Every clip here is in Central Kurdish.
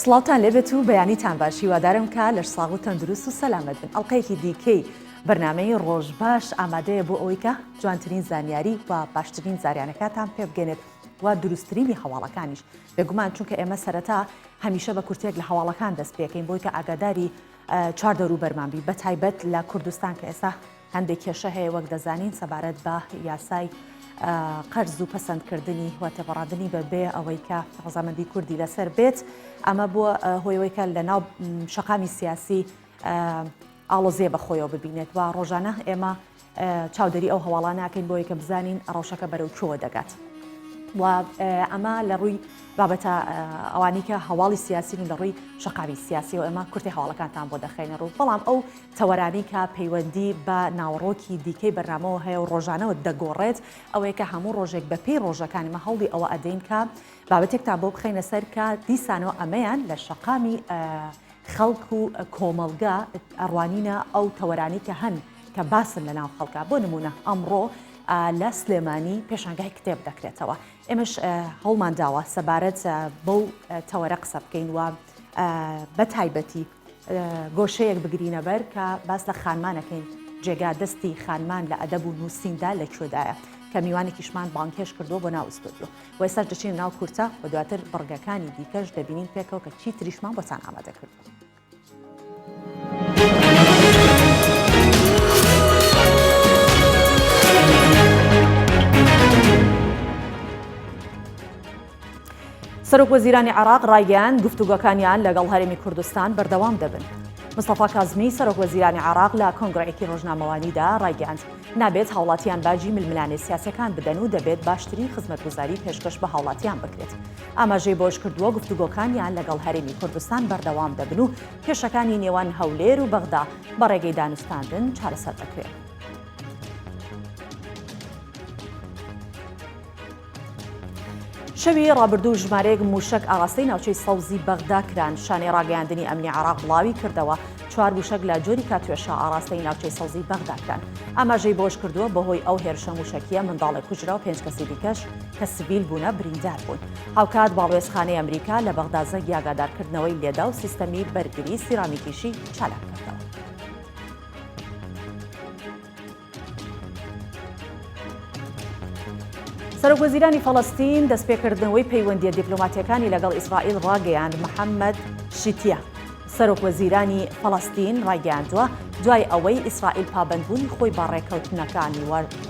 سڵاوتان لێبێت و بەیانیتان باش هیوادارم کە لەش ساغ و تەندروست و سەلامەت بن ئەڵلقەیەکی دیکەی بەرنامەی ڕۆژ باش ئامادەیە بۆ ئەوەی کە جوانترین زانیاری و باشترین زاریانەکاتان پێ بگەێنێت و دروستترینی هەواڵەکانیش بێگومان چونکە ئێمە سەرەتا هەمیشە بە کورتێک لە هەواڵەکان دەست پێکەین بۆی کە ئاگاداری چواردەوروبەرمان بی بەتایبەت لە کوردستان کە ئێستا هەندێک کێشە هەیە وەک دەزانین سەبارەت بە یاسای قەرز و پەسەندکردنی و تێپەڕاندنی بە بێ ئەوەی کە ڕەزامەندی کوردی لەسەر بێت ئەمە بووە هۆیەوەی کە لە ناو شەقامی سیاسی ئاڵۆزیە بە خۆیەوە ببینێت و ڕۆژانە ئێمە چاودێری ئەو هەواڵانە ئەکەین بۆ کە بزانین ڕەوشەکە بەرەو کوێوە دەگات. و ئەمە لە ڕووی بابەتە ئەوانی کە هەواڵی سیاسین و لە ڕووی شەقامی سیاسی و ئێمە کورتی هەواڵەکانتان بۆ دەخەینە ڕوو بەڵام ئەو تەوەرانی کە پەیوەندی بە ناوەڕۆکی دیکەی بەرنامەوە هەیە و ڕۆژانەوە دەگۆڕێت ئەوەیە کە هەموو ڕۆژێک بە پێی ڕۆژەکانی مە هەوڵی ئەوە ئەدەین کە بابەتێکتان بۆ بخەینە سەر کە دیسانەوە ئەمەیان لە شەقامی خەڵک و کۆمەڵگە ئەڕوانینە ئەو تەوەرانەی کە هەن کە باسن لە ناو خەڵکا بۆ نمونە ئەمڕۆ لە سلێمانی پێشانگای کتێب دەکرێتەوە ئێمەش هەوڵمان داوە سەبارەت بەو تەوەرە قسە بکەین و بە تایبەتی گۆشەیەک بگرینە بەر کە باس لە خانمانەکەین جێگا دەستی خانمان لە ئەدەب و نووسیندا لە کوێدایە کە میوانێکیشمان بانگهێشت کردووە بۆ ناو ئوستۆدیۆ و ئێستاش دەچینە ناو کورتە و دواتر بڕگەکانی دیکەش دەبینین پێکەوە کە چی تریشمان بۆتان ئامادە کردووە. سەرۆک وەزیرانی عێراق ڕایگەیاند گفتوگۆکانیان لەگەڵ هەرێمی کوردستان بەردەوام دەبن. مستەفا کازمی سەرۆک وەزیرانی عێراق لە کۆنگرەیەکی ڕۆژنامەوانیدا ڕایگەیاند نابێت هاوڵاتیان باجی ململانێ سیاسیەکان بدەن و دەبێت باشترین خزمەتگوزاری پێشکەش بە هاوڵاتیان بکرێت. ئاماژەی بەوەشکردووە، گفتوگۆکانیان لەگەڵ هەرێمی کوردستان بەردەوام دەبن و کێشەکانی نێوان هەولێر و بەغدا بە ڕێگەی دانوستاندن چارەسەر دەکرێن. شەوی ڕابردوو ژمارەیەک مووشەک ئاراستەی ناوچەی سەوزی بەغدا کران، شانەی ڕاگەیاندنی ئەمنی عێراق بڵاوی کردەوە، چوار مووشەک لە جۆری کاتوێشا ئاراستەی ناوچەی سەوزی بەغدا کران. ئاماژەی بەوەشکردووە، بەهۆی ئەو هێرشە مووشەکییە منداڵێک کوژرا و پێنج کەسی دیکەش کە سڤیل بوونە بریندار بوون. هاوکات باڵوێزخانەی ئەمریکا لە بەغدا زەنگی ئاگادارکردنەوەی لێدا و سیستەمی بەرگری سیرامیکیشی چالاک کردەوە. سەرۆکوەزیرانی فەڵەستین دەستپێکردنەوەی پەیوەندییە دیپلۆماتییەکانی لەگەڵ ئیسرائیل ڕاگەیاند محەممەد شیتیە، سەرۆکوەزیرانی فەڵەستین ڕایگەیاندووە، دوای ئەوەی ئیسرائیل پابەندبوونی خۆی بە ڕێککەوتنەکانی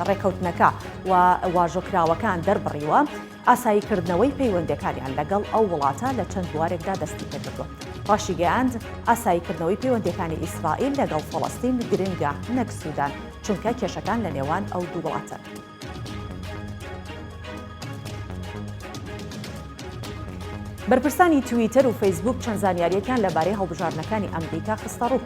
ڕێککەوتنەکە و واژۆکراوەکان دەربڕیوە، ئاساییکردنەوەی پەیوەندییەکانیان لەگەڵ ئەو وڵاتە لە چەند بوارێکدا دەستیپێکردووە. ڕاشیگەیاند، ئاساییکردنەوەی پەیوەندییەکانی ئیسرائیل لەگەڵ فەڵەستین گرنگە نەک سودان، چونکە کێشەکان لە نێوان ئەو دوو وڵاتەن. بەرپرسانی تویتەر و فەیسبووک چەند زانیارییەکیان لەبارەی هەڵبژاردنەکانی ئەمریکا خستەڕوو.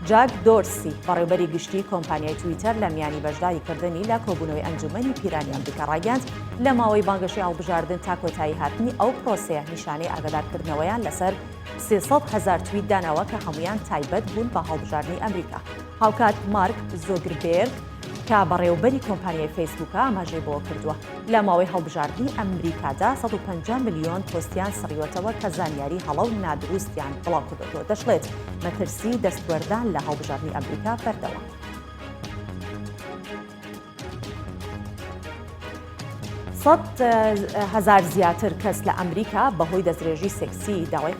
جاک دۆرسی، بەڕێوبەری گشتیی کۆمپانیای تویتەر لە میانی بەشداریکردنی لە کۆبوونەوەی ئەنجوومەنی پیرانی ئەمریکا ڕایگەیاند، لە ماوەی بانگەشەی هەڵبژاردن تا کۆتایی هاتنی ئەو پرۆسەیە نیشانەی ئاگادارکردنەوەیان لەسەر 300 هەزار تویت داناوە کە هەموویان تایبەت بوون بە هەڵبژاردنی ئەمریکا. هاوکات مارک زۆگربێرگ کە بەڕێوبەری کۆمپانیای فەیسبووکە ئاماژەی بەوە کردووە، لە ماوەی هەڵبژاردنی ئەمریکادا 150 ملیۆن پۆستیان سڕیوەتەوە کە زانیاری هەڵە و نادروستیان بڵاوکردۆتەوە، دەشڵێت، مەترسی دەستوەردان لە هەڵبژاردنی ئەمریکا بەردەوامە. 100 هەزار زیاتر کەس لە ئەمریکا بەهۆی دەستدرێژی سێکسی داوای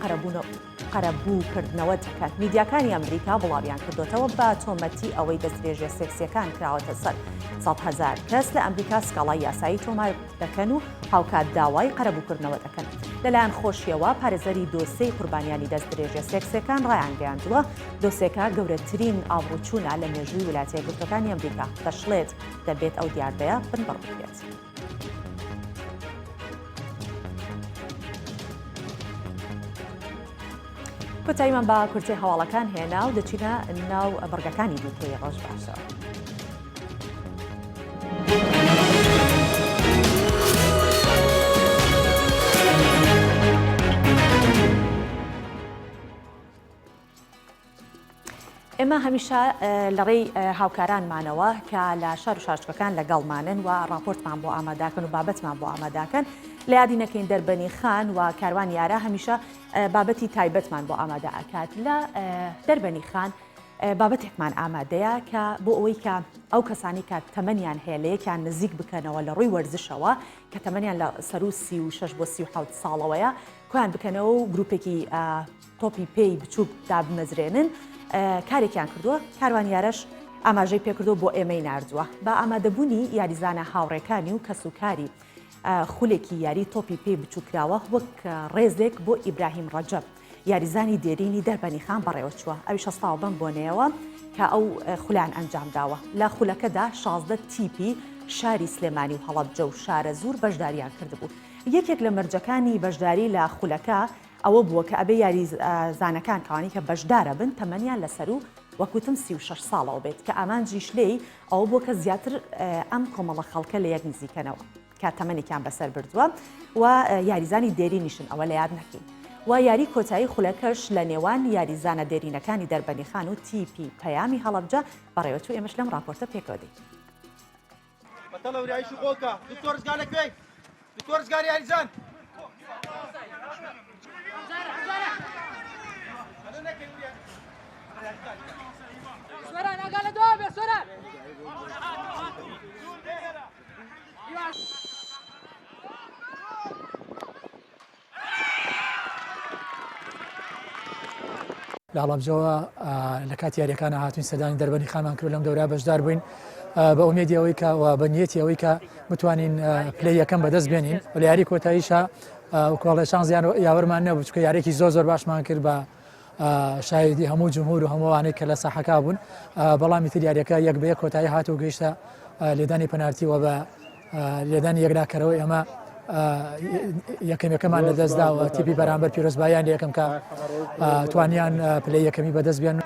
قەرەبووکردنەوە دەکەن. میدیاکانی ئەمریکا بڵاویان کردووەتەوە بە تۆمەتی ئەوەی دەستدرێژیە سێکسیەکان کراوەتە سەر 100 هەزار کەس لە ئەمریکا سکاڵای یاسایی تۆمار دەکەن و هاوکات داوای قەرەبووکردنەوە دەکەن. لەلایەن خۆشیەوە پارێزەری دۆسێی قوربانیانی دەستدرێژیە سێکسیەکان ڕایانگەیاندووە، دۆسێکە گەورەترین ئابڕووچوونە لە مێژووی ویلایەتە یەکگرتووەکانی ئەمریکا، دەشڵێت، دەبێت ئەو دیاردەیە بنبڕ بکرێت. کۆتاییمان بە کورتەی هەواڵەکان هێنا و دەچینە ناو بڕگەکانی دیکەی ڕۆژ باشەوە. ئێمە هەمیشە لە ڕێی هاوکارانمانەوە کە لە شار و شارچکەکان لەگەڵمانن و راپۆرتمان بۆ ئاماداکەن و بابەتمان بۆ ئاماداکەن. لە یادی نەکەین دەربەنی خان و کاروان یارا هەمیشە بابەتی تایبەتمان بۆ ئامادە ئەکات لە دەربەنی خان بابەتێکمان ئامادەیە کە بۆ ئەوەی کە ئەو کەسانی کە تەمەنیان هەیە لە یەکیان نزیک بکەنەوە لە ڕووی وەرزشەوە کە تەمەنیان لە سەروو 36 بۆ 37 ساڵەوەیە کۆیان بکەنەوە و گروپێکی تۆپی پێی بچووک دابمەزرێنن کارێکیان کردووە کاروان یارەش ئاماژەی پێکردو بۆ ئێمەی ناردووە بە ئامادەبوونی یاریزانە هاوڕێکانی و کەسوکاری خولێکی یاری تۆپی پێی بچووکراوە وەک ڕێزێک بۆ ئیبراهیم ڕەجەب یاریزانی دێرینی دەربەنیخان بەڕێوەچووە، ئەویش هەستاوە بەم بۆنەیەوە کە ئەو خولەیان ئەنجامداوە. لە خولەکەدا 16 تیپی شاری سلێمانی و هەڵەبجە و شارەزوور بەشداریان کردبوو. یەکێک لە مەرجەکانی بەشداری لە خولەکە ئەوە بووە کە ئەبێ یاریزانەکان کەوانی کە بەشدارەبن تەمەنیان لە سەروو وەک وتم 36 ساڵەوە بێت کە ئامانجیش لێی ئەوە بووە کە زیاتر ئەم کۆمەڵە خەڵکە لە یەک نزیکەنەوە. کە تەمەنێکیان بەسەر بردووە و یاریزانی دێرینیشن ئەوە لە یاد نەکەین. و یاری کۆتایی خولەکەش لە نێوان یاریزانە دێرینەکانی دەربەنیخان و تیپی پەیامی هەڵەبجە بەڕێوەچوو ئێمەش لەم ڕاپۆرتە پێکەوە دێین. بەتەڵە وریایش و گۆڵکە دکتۆر ڕزگار لەکوێی دکتۆر ڕزگار یاریزان سۆران ئاگا لە دوا بێ سۆران. لە هەڵەبجەوە لە کاتی یاریەکانە هاتوین سەردانی دەربەنی خانمان کرد لەم دەورا بەشدار بووین بە ئومێدی ئەوەی کە و بە نیەتی ئەوەی کە بتوانین پلەی یەکەم بەدەست بێنین و لە یاری کۆتاییشا کۆڵێ شانزیان یاوەرمان نەبوو چونکە یاریێکی زۆر زۆر باشمان کرد بە شایدی هەموو جمهور و هەمووانەی کە لە ساحەکە بوون بەڵامی تر یاریەکە یەک بە یەک کۆتایی هات و گەیشتە لێدانی پەنارتی و بە لێدانی یەکلاکەرەوە ئێمە یەکەمەکەمان لەدەستدا و تیپی بەرامبەر پیرۆزباییان لە یەکەم کە توانیان پلەی یەکەمی بەدەست بێن.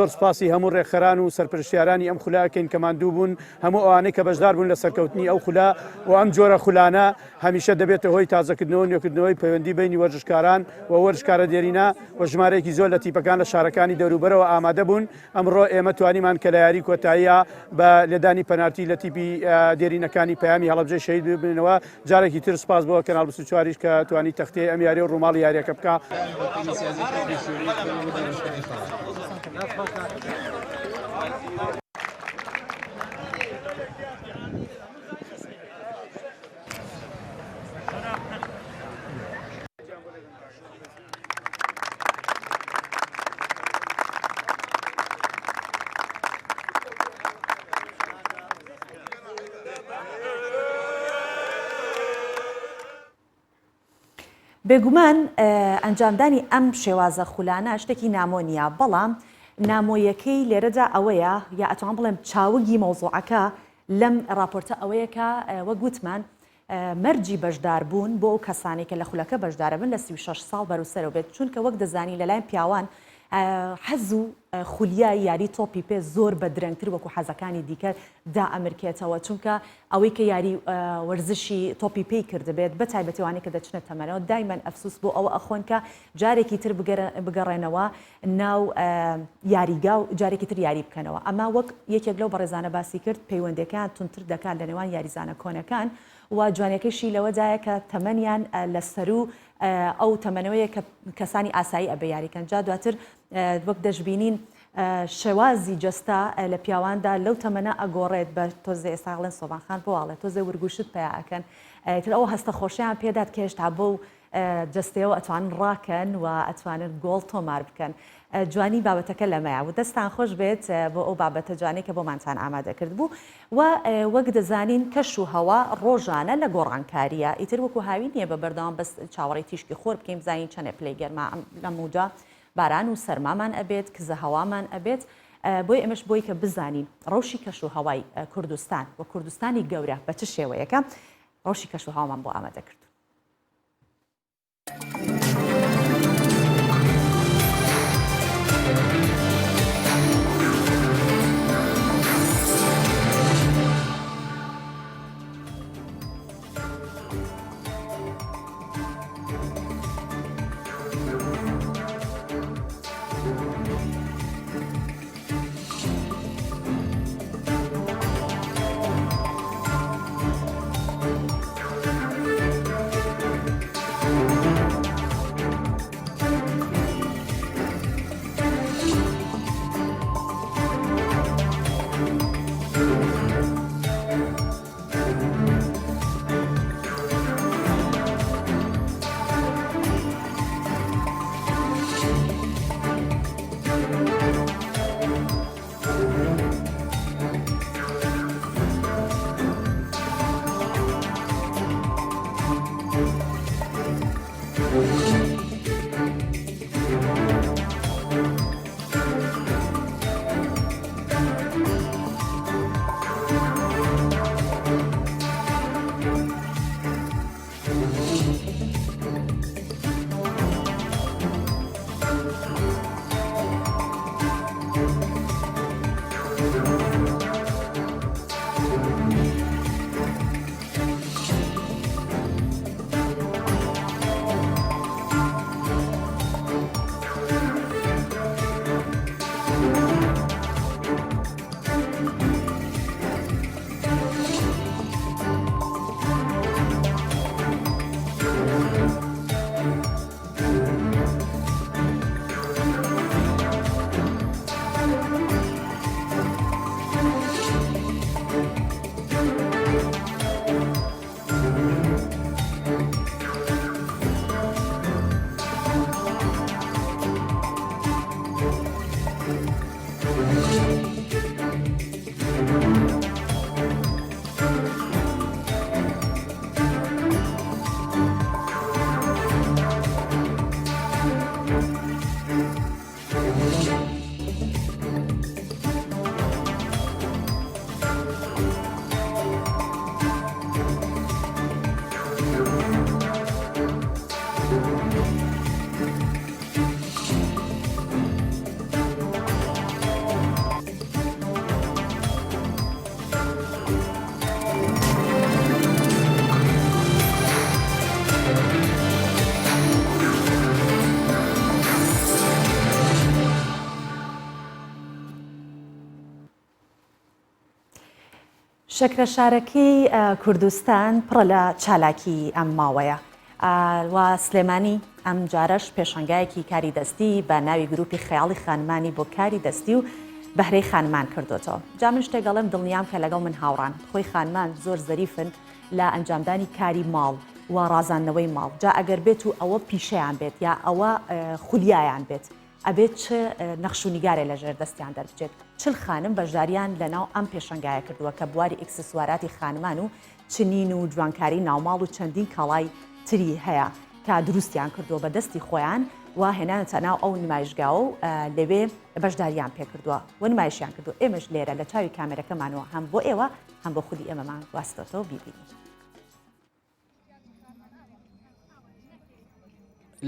زۆر سپاسی هەموو ڕێکخەران و سەرپەرشتیارانی ئەم خولە ئەکەین کە ماندوو بوون، هەموو ئەوانەی کە بەشدار بوون لە سەرکەوتنی ئەو خولە و ئەم جۆرە خولانە هەمیشە دەبێتە هۆی تازەکردنەوە و نوێکردنەوەی پەیوەندی بەینی وەرزشکاران و وەرزشکارە دێرینە و ژمارەیەکی زۆر لە تیپەکان لە شارەکانی دەوروبەرەوە ئامادە بوون. ئەمڕۆ ئێمە توانیمان کە لە یاری کۆتاییە بە لێدانی پەنارتی لە تیپی دێرینەکانی پەیامی هەڵەبجەی شەهید ببنەوە. جارێکی تر سوپاس بۆ کەناڵ 24 یش کە توانی تەختیەی ئەم یاریە و ڕووماڵی یاریەکە بکا. بێگومان ئەنجامدانی ئەم شێوازە خولانە شتێکی نامۆ نییە، بەڵام نامۆیەکەی لێرەدا ئەوەیە یا ئەتوان بڵێم چاوگی مەوزوعەکە لەم راپۆرتە ئەوەیە کە وەک وتمان مەرجی بەشداربوون بۆ ئەو کەسانەی کە لە خولەکە بەشدارەبن لە 36 ساڵ بەرەو سەرەوە بێت چونکە وەک دەزانی لەلایەن پیاوان حەز و خولیای یاری تۆپی پێ زۆر بە درەنگتر وەکو حەزەکانی دیکە دائەمرکێتەوە چونکە ئەوەی کە یاری وەرزشی تۆپی پێی کردبێت بە تایبەتی ئەوانەی کە دەچنە تەمەنەوە دایمەن ئەفسوس بۆ ئەوە ئەخۆن کە جارێکی تر بگەڕێنەوە ناو یاریگا و جارێکی تر یاری بکەنەوە ئەمە وەک یەکێک لەو بەڕێزانە باسی کرد پەیوەندەکان تونتر دەکات لە نێوان یاریزانە کۆنەکان و جوانەکەشی لەوەدایە کە تەمەنیان لە سەروو ئەو تەمەنەوەیە کە کەسانی ئاسایی ئەبێ یاریکەن جا دواتر وەک دەشبینین شێوازی جەستە لە پیاواندا لەو تەمەنە ئەگۆڕێت بە تۆزێ ئێستا ئەڵێن سۆڤان خان بۆ ئەڵێ تۆزێ ورگوشت پیا ئەکەن ئیتر ئەو هەستە خۆشیان پێدات کە هێشتا بەو جەستەیەوە ئەتوانن ڕاکەن و ئەتوانن گۆڵ تۆمار بکەن جوانی بابەتەکە لەمەیە و دەستان خۆش بێت بۆ ئەو بابەتە جوانەی کە بۆمانتان ئامادە کرد بوو و وەک دەزانین کەش و هەوا ڕۆژانە لە گۆڕانکاریە ئیتر وەکو هاوین نییە بە بەردەوام بەس چاوەڕێی تیشکی خۆر بکەین بزانین چەنێ پلەی گەرما لەمودا باران و سەرمامان ئەبێت، کزە هەوامان ئەبێت، بۆیە ئێمەش بۆی کە بزانین ڕەوشی کەش و هەوای کوردستان و کوردستانی گەورە بە چ شێوەیەکە، ڕەوشی کەش و هەوامان بۆ ئامادە کردوون. شەکرە شارەکەی کوردستان پڕە لە چالاکی ئەم ماوەیە و سلێمانی ئەم جارەش پێشانگایەکی کاری دەستی بە ناوی گروپی خەیاڵی خانمانی بۆ کاری دەستی و بەهرەی خانمان کردوتەوە. جا من شتێک ئەڵێم دڵنیام کە لەگەڵ من هاوڕان خۆی خانمان زۆر زەریفن لە ئەنجامدانی کاری ماڵ و ڕازاندنەوەی ماڵ جا ئەگەر بێت و ئەوە پیشەیان بێت یا ئەوە خولیایان بێت ئەبێت چ نەخش و نیگارێ لە ژێر دەستیان دەربچێت چل خانم بەشداریان لەناو ئەم پێشەنگایە کردووە کە بواری ئیکسسواراتی خانمان و چنین و جوانکاری ناوماڵ و چەندین کاڵای تری هەیە کە دروستیان کردووە بە دەستی خۆیان و هێنانەتە ناو ئەو نمایشگاوە و لەوێ بەشداریان پێکردووە و نمایشیان کردووە ئێمەش لێرە لە چاوی کامێرەکەمانەوە هەم بۆ ئێوە هەم بۆ خودی ئێمەمان گواستۆتەوە بیبینین.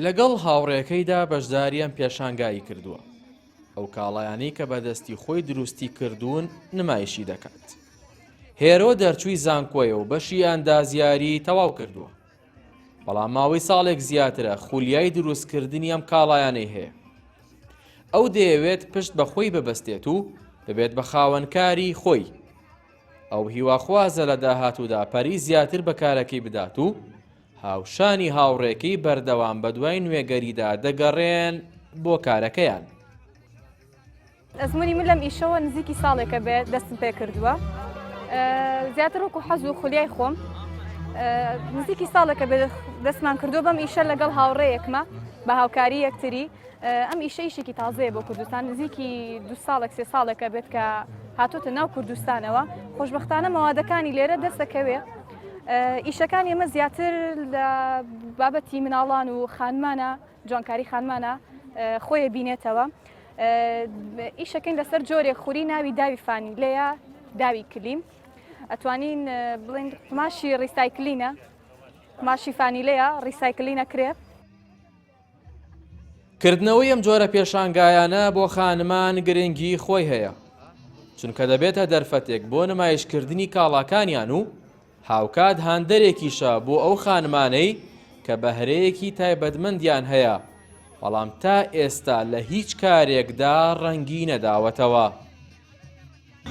لەگەڵ هاوڕێکەیدا بەشداری ئەم پێشانگایی کردووە. ئەو کاڵایانەی کە بەدەستی خۆی دروستی کردوون نمایشی دەکات. هێرۆ دەرچووی زانکۆیە و بەشی ئەندازیاری تەواو کردووە. بەڵام ماوەی ساڵێک زیاترە خولیای دروستکردنی ئەم کاڵایانەی هەیە. ئەو دەیەوێت پشت بە خۆی ببەستێت و ببێت بە خاوەنکاری خۆی. ئەو هیواخوازە لە داهاتوودا پەری زیاتر بە کارەکەی بدات و هاوشانی هاوڕێکەی بەردەوام بەدوای نوێگەریدا دەگەڕێن بۆ کارەکەیان. ئەزموونی من لەم ئیشەوە نزیکی ساڵێکە بێ دەستم پێ کردووە زیاتر وەکو حەز و خولیای خۆم نزیکی ساڵێکە بێ دەستمان کردووە بەم ئیشە لەگەڵ هاوڕێیەکمە بە هاوکاری یەکتری ئەم ئیشە ئیشێکی تازەیە بۆ کوردستان نزیکی دو ساڵێک سێ ساڵێکە بێت کە هاتۆتە ناو کوردستانەوە خۆشببختانە مەوادەکانی لێرە دەستەکەوێ ئیشەکانی ئێمە زیاتر لە بابەتی مناڵان و خانمانە جوانکاری خانمانە خۆیە بینێتەوە ئیشەکەین لەسەر جۆرێک خوری ناوی داوی فانیلەیە داوی کلیم ئەتوانین بڵێن قوماشی recycling ە قوماشی فانیلەیە recycling ە کرێ. کردنەوەی ئەم جۆرە پێشانگایانە بۆ خانمان گرنگی خۆی هەیە، چونکە دەبێتە دەرفەتێک بۆ نمایشکردنی کاڵاکانیان و هاوکات هاندەرێکیشە بۆ ئەو خانمانەی کە بەهرەیەکی تایبەتمەندیان هەیە، بەڵام تا ئێستا لە هیچ کارێکدا ڕەنگی نەداوەتەوە.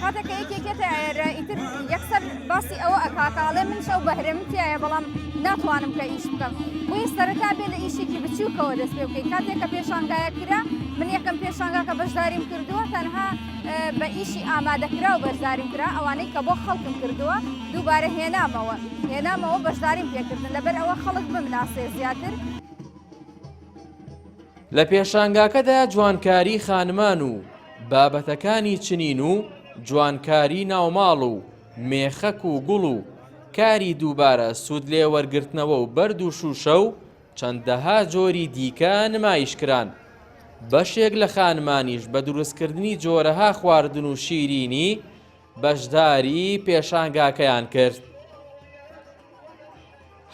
کاتێک کە یەکێک یەتە ئێرە ئیتر یەکسەر باسی ئەوە ئەکا کە ئەڵێ منیش ئەو بەهرەم تیایە بەڵام ناتوانم کە ئیش بکەم بۆیە سەرەتا بێ لە ئیشێکی بچووکەوە دەست پێ بکەیت کاتێک کە پێشانگایە کرا من یەکەم پێشانگا کە بەشداریم کردووە تەنها بە ئیشی ئامادەکراو بەشداریم کرا ئەوانەی کە بۆ خەڵکم کردووە دووبارە هێنامەوە هێنامەوە بەشداریم پێکردن لەبەر ئەوە خەڵک بمناسێ زیاتر. لە پێشانگاکەدا جوانکاری خانمان و بابەتەکانی چنین و جوانکاری ناوماڵ و مێخەک و گوڵ و کاری دووبارە سوود لێ وەرگرتنەوە و بەرد و شووشە و. چەندەها جۆری دیکە نمایشکران. بەشێک لە خانمانیش بە دروستکردنی جۆرەها خواردن و شیرینی بەشداری پێشانگاکەیان کرد.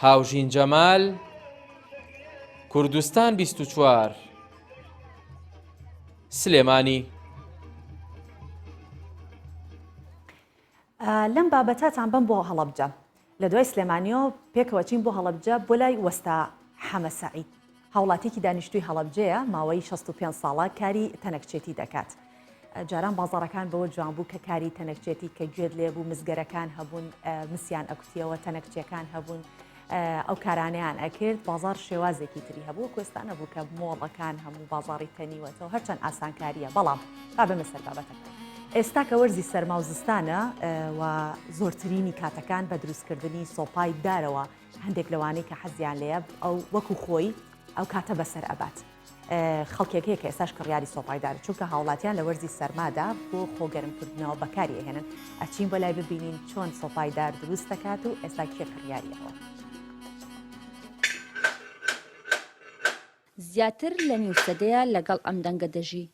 هاوژین جەمال، کوردستان 24، سلێمانی. لەم بابەتەتان بەم بۆ هەڵەبجە. لە دوای سلێمانیەوە پێکەوە چین بۆ هەڵەبجە بۆ لای وەستا حەمە سەعید. هاوڵاتیەکی دانیشتووی هەڵەبجەیە، ماوەی 65 ساڵە کاری تەنەکچێتی دەکات. جاران بازاڕەکان بەوە جوان بوو کە کاری تەنەکچێتی کە گوێت لێ بوو مزگەرەکان هەبوون مسیان ئەکوتیەوە تەنەکچیەکان هەبوون ئەو کارانەیان ئەکرد بازار شێوازێکی تری هەبوو کوێستان نەبوو کە مۆڵەکان هەموو بازاری تەنیوەتەوە هەرچەند ئاسانکاریە بەڵام با بێمە سەر بابەتەکە. ئێستا کە وەرزی سەرما و زستانە و زۆرترینی کاتەکان بە دروستکردنی سۆپای دارەوە هەندێک لەوانەی کە حەزیان لێیە ئەو وەکو خۆی ئەو کاتە بەسەر ئەبات. خەڵکێک هەیە کە ئێستاش کڕیاری سۆپای دارە چونکە هاوڵاتیان لە وەرزی سەرمادا بۆ خۆگەرمکردنەوە بەکاری ئەهێنن ئەچین بۆ لای ببینین چۆن سۆپای دار دروست دەکات و ئێستا کێ کڕیاری ئەوە. زیاتر لە نیو سەدەیە لەگەڵ ئەم دەنگە دەژی.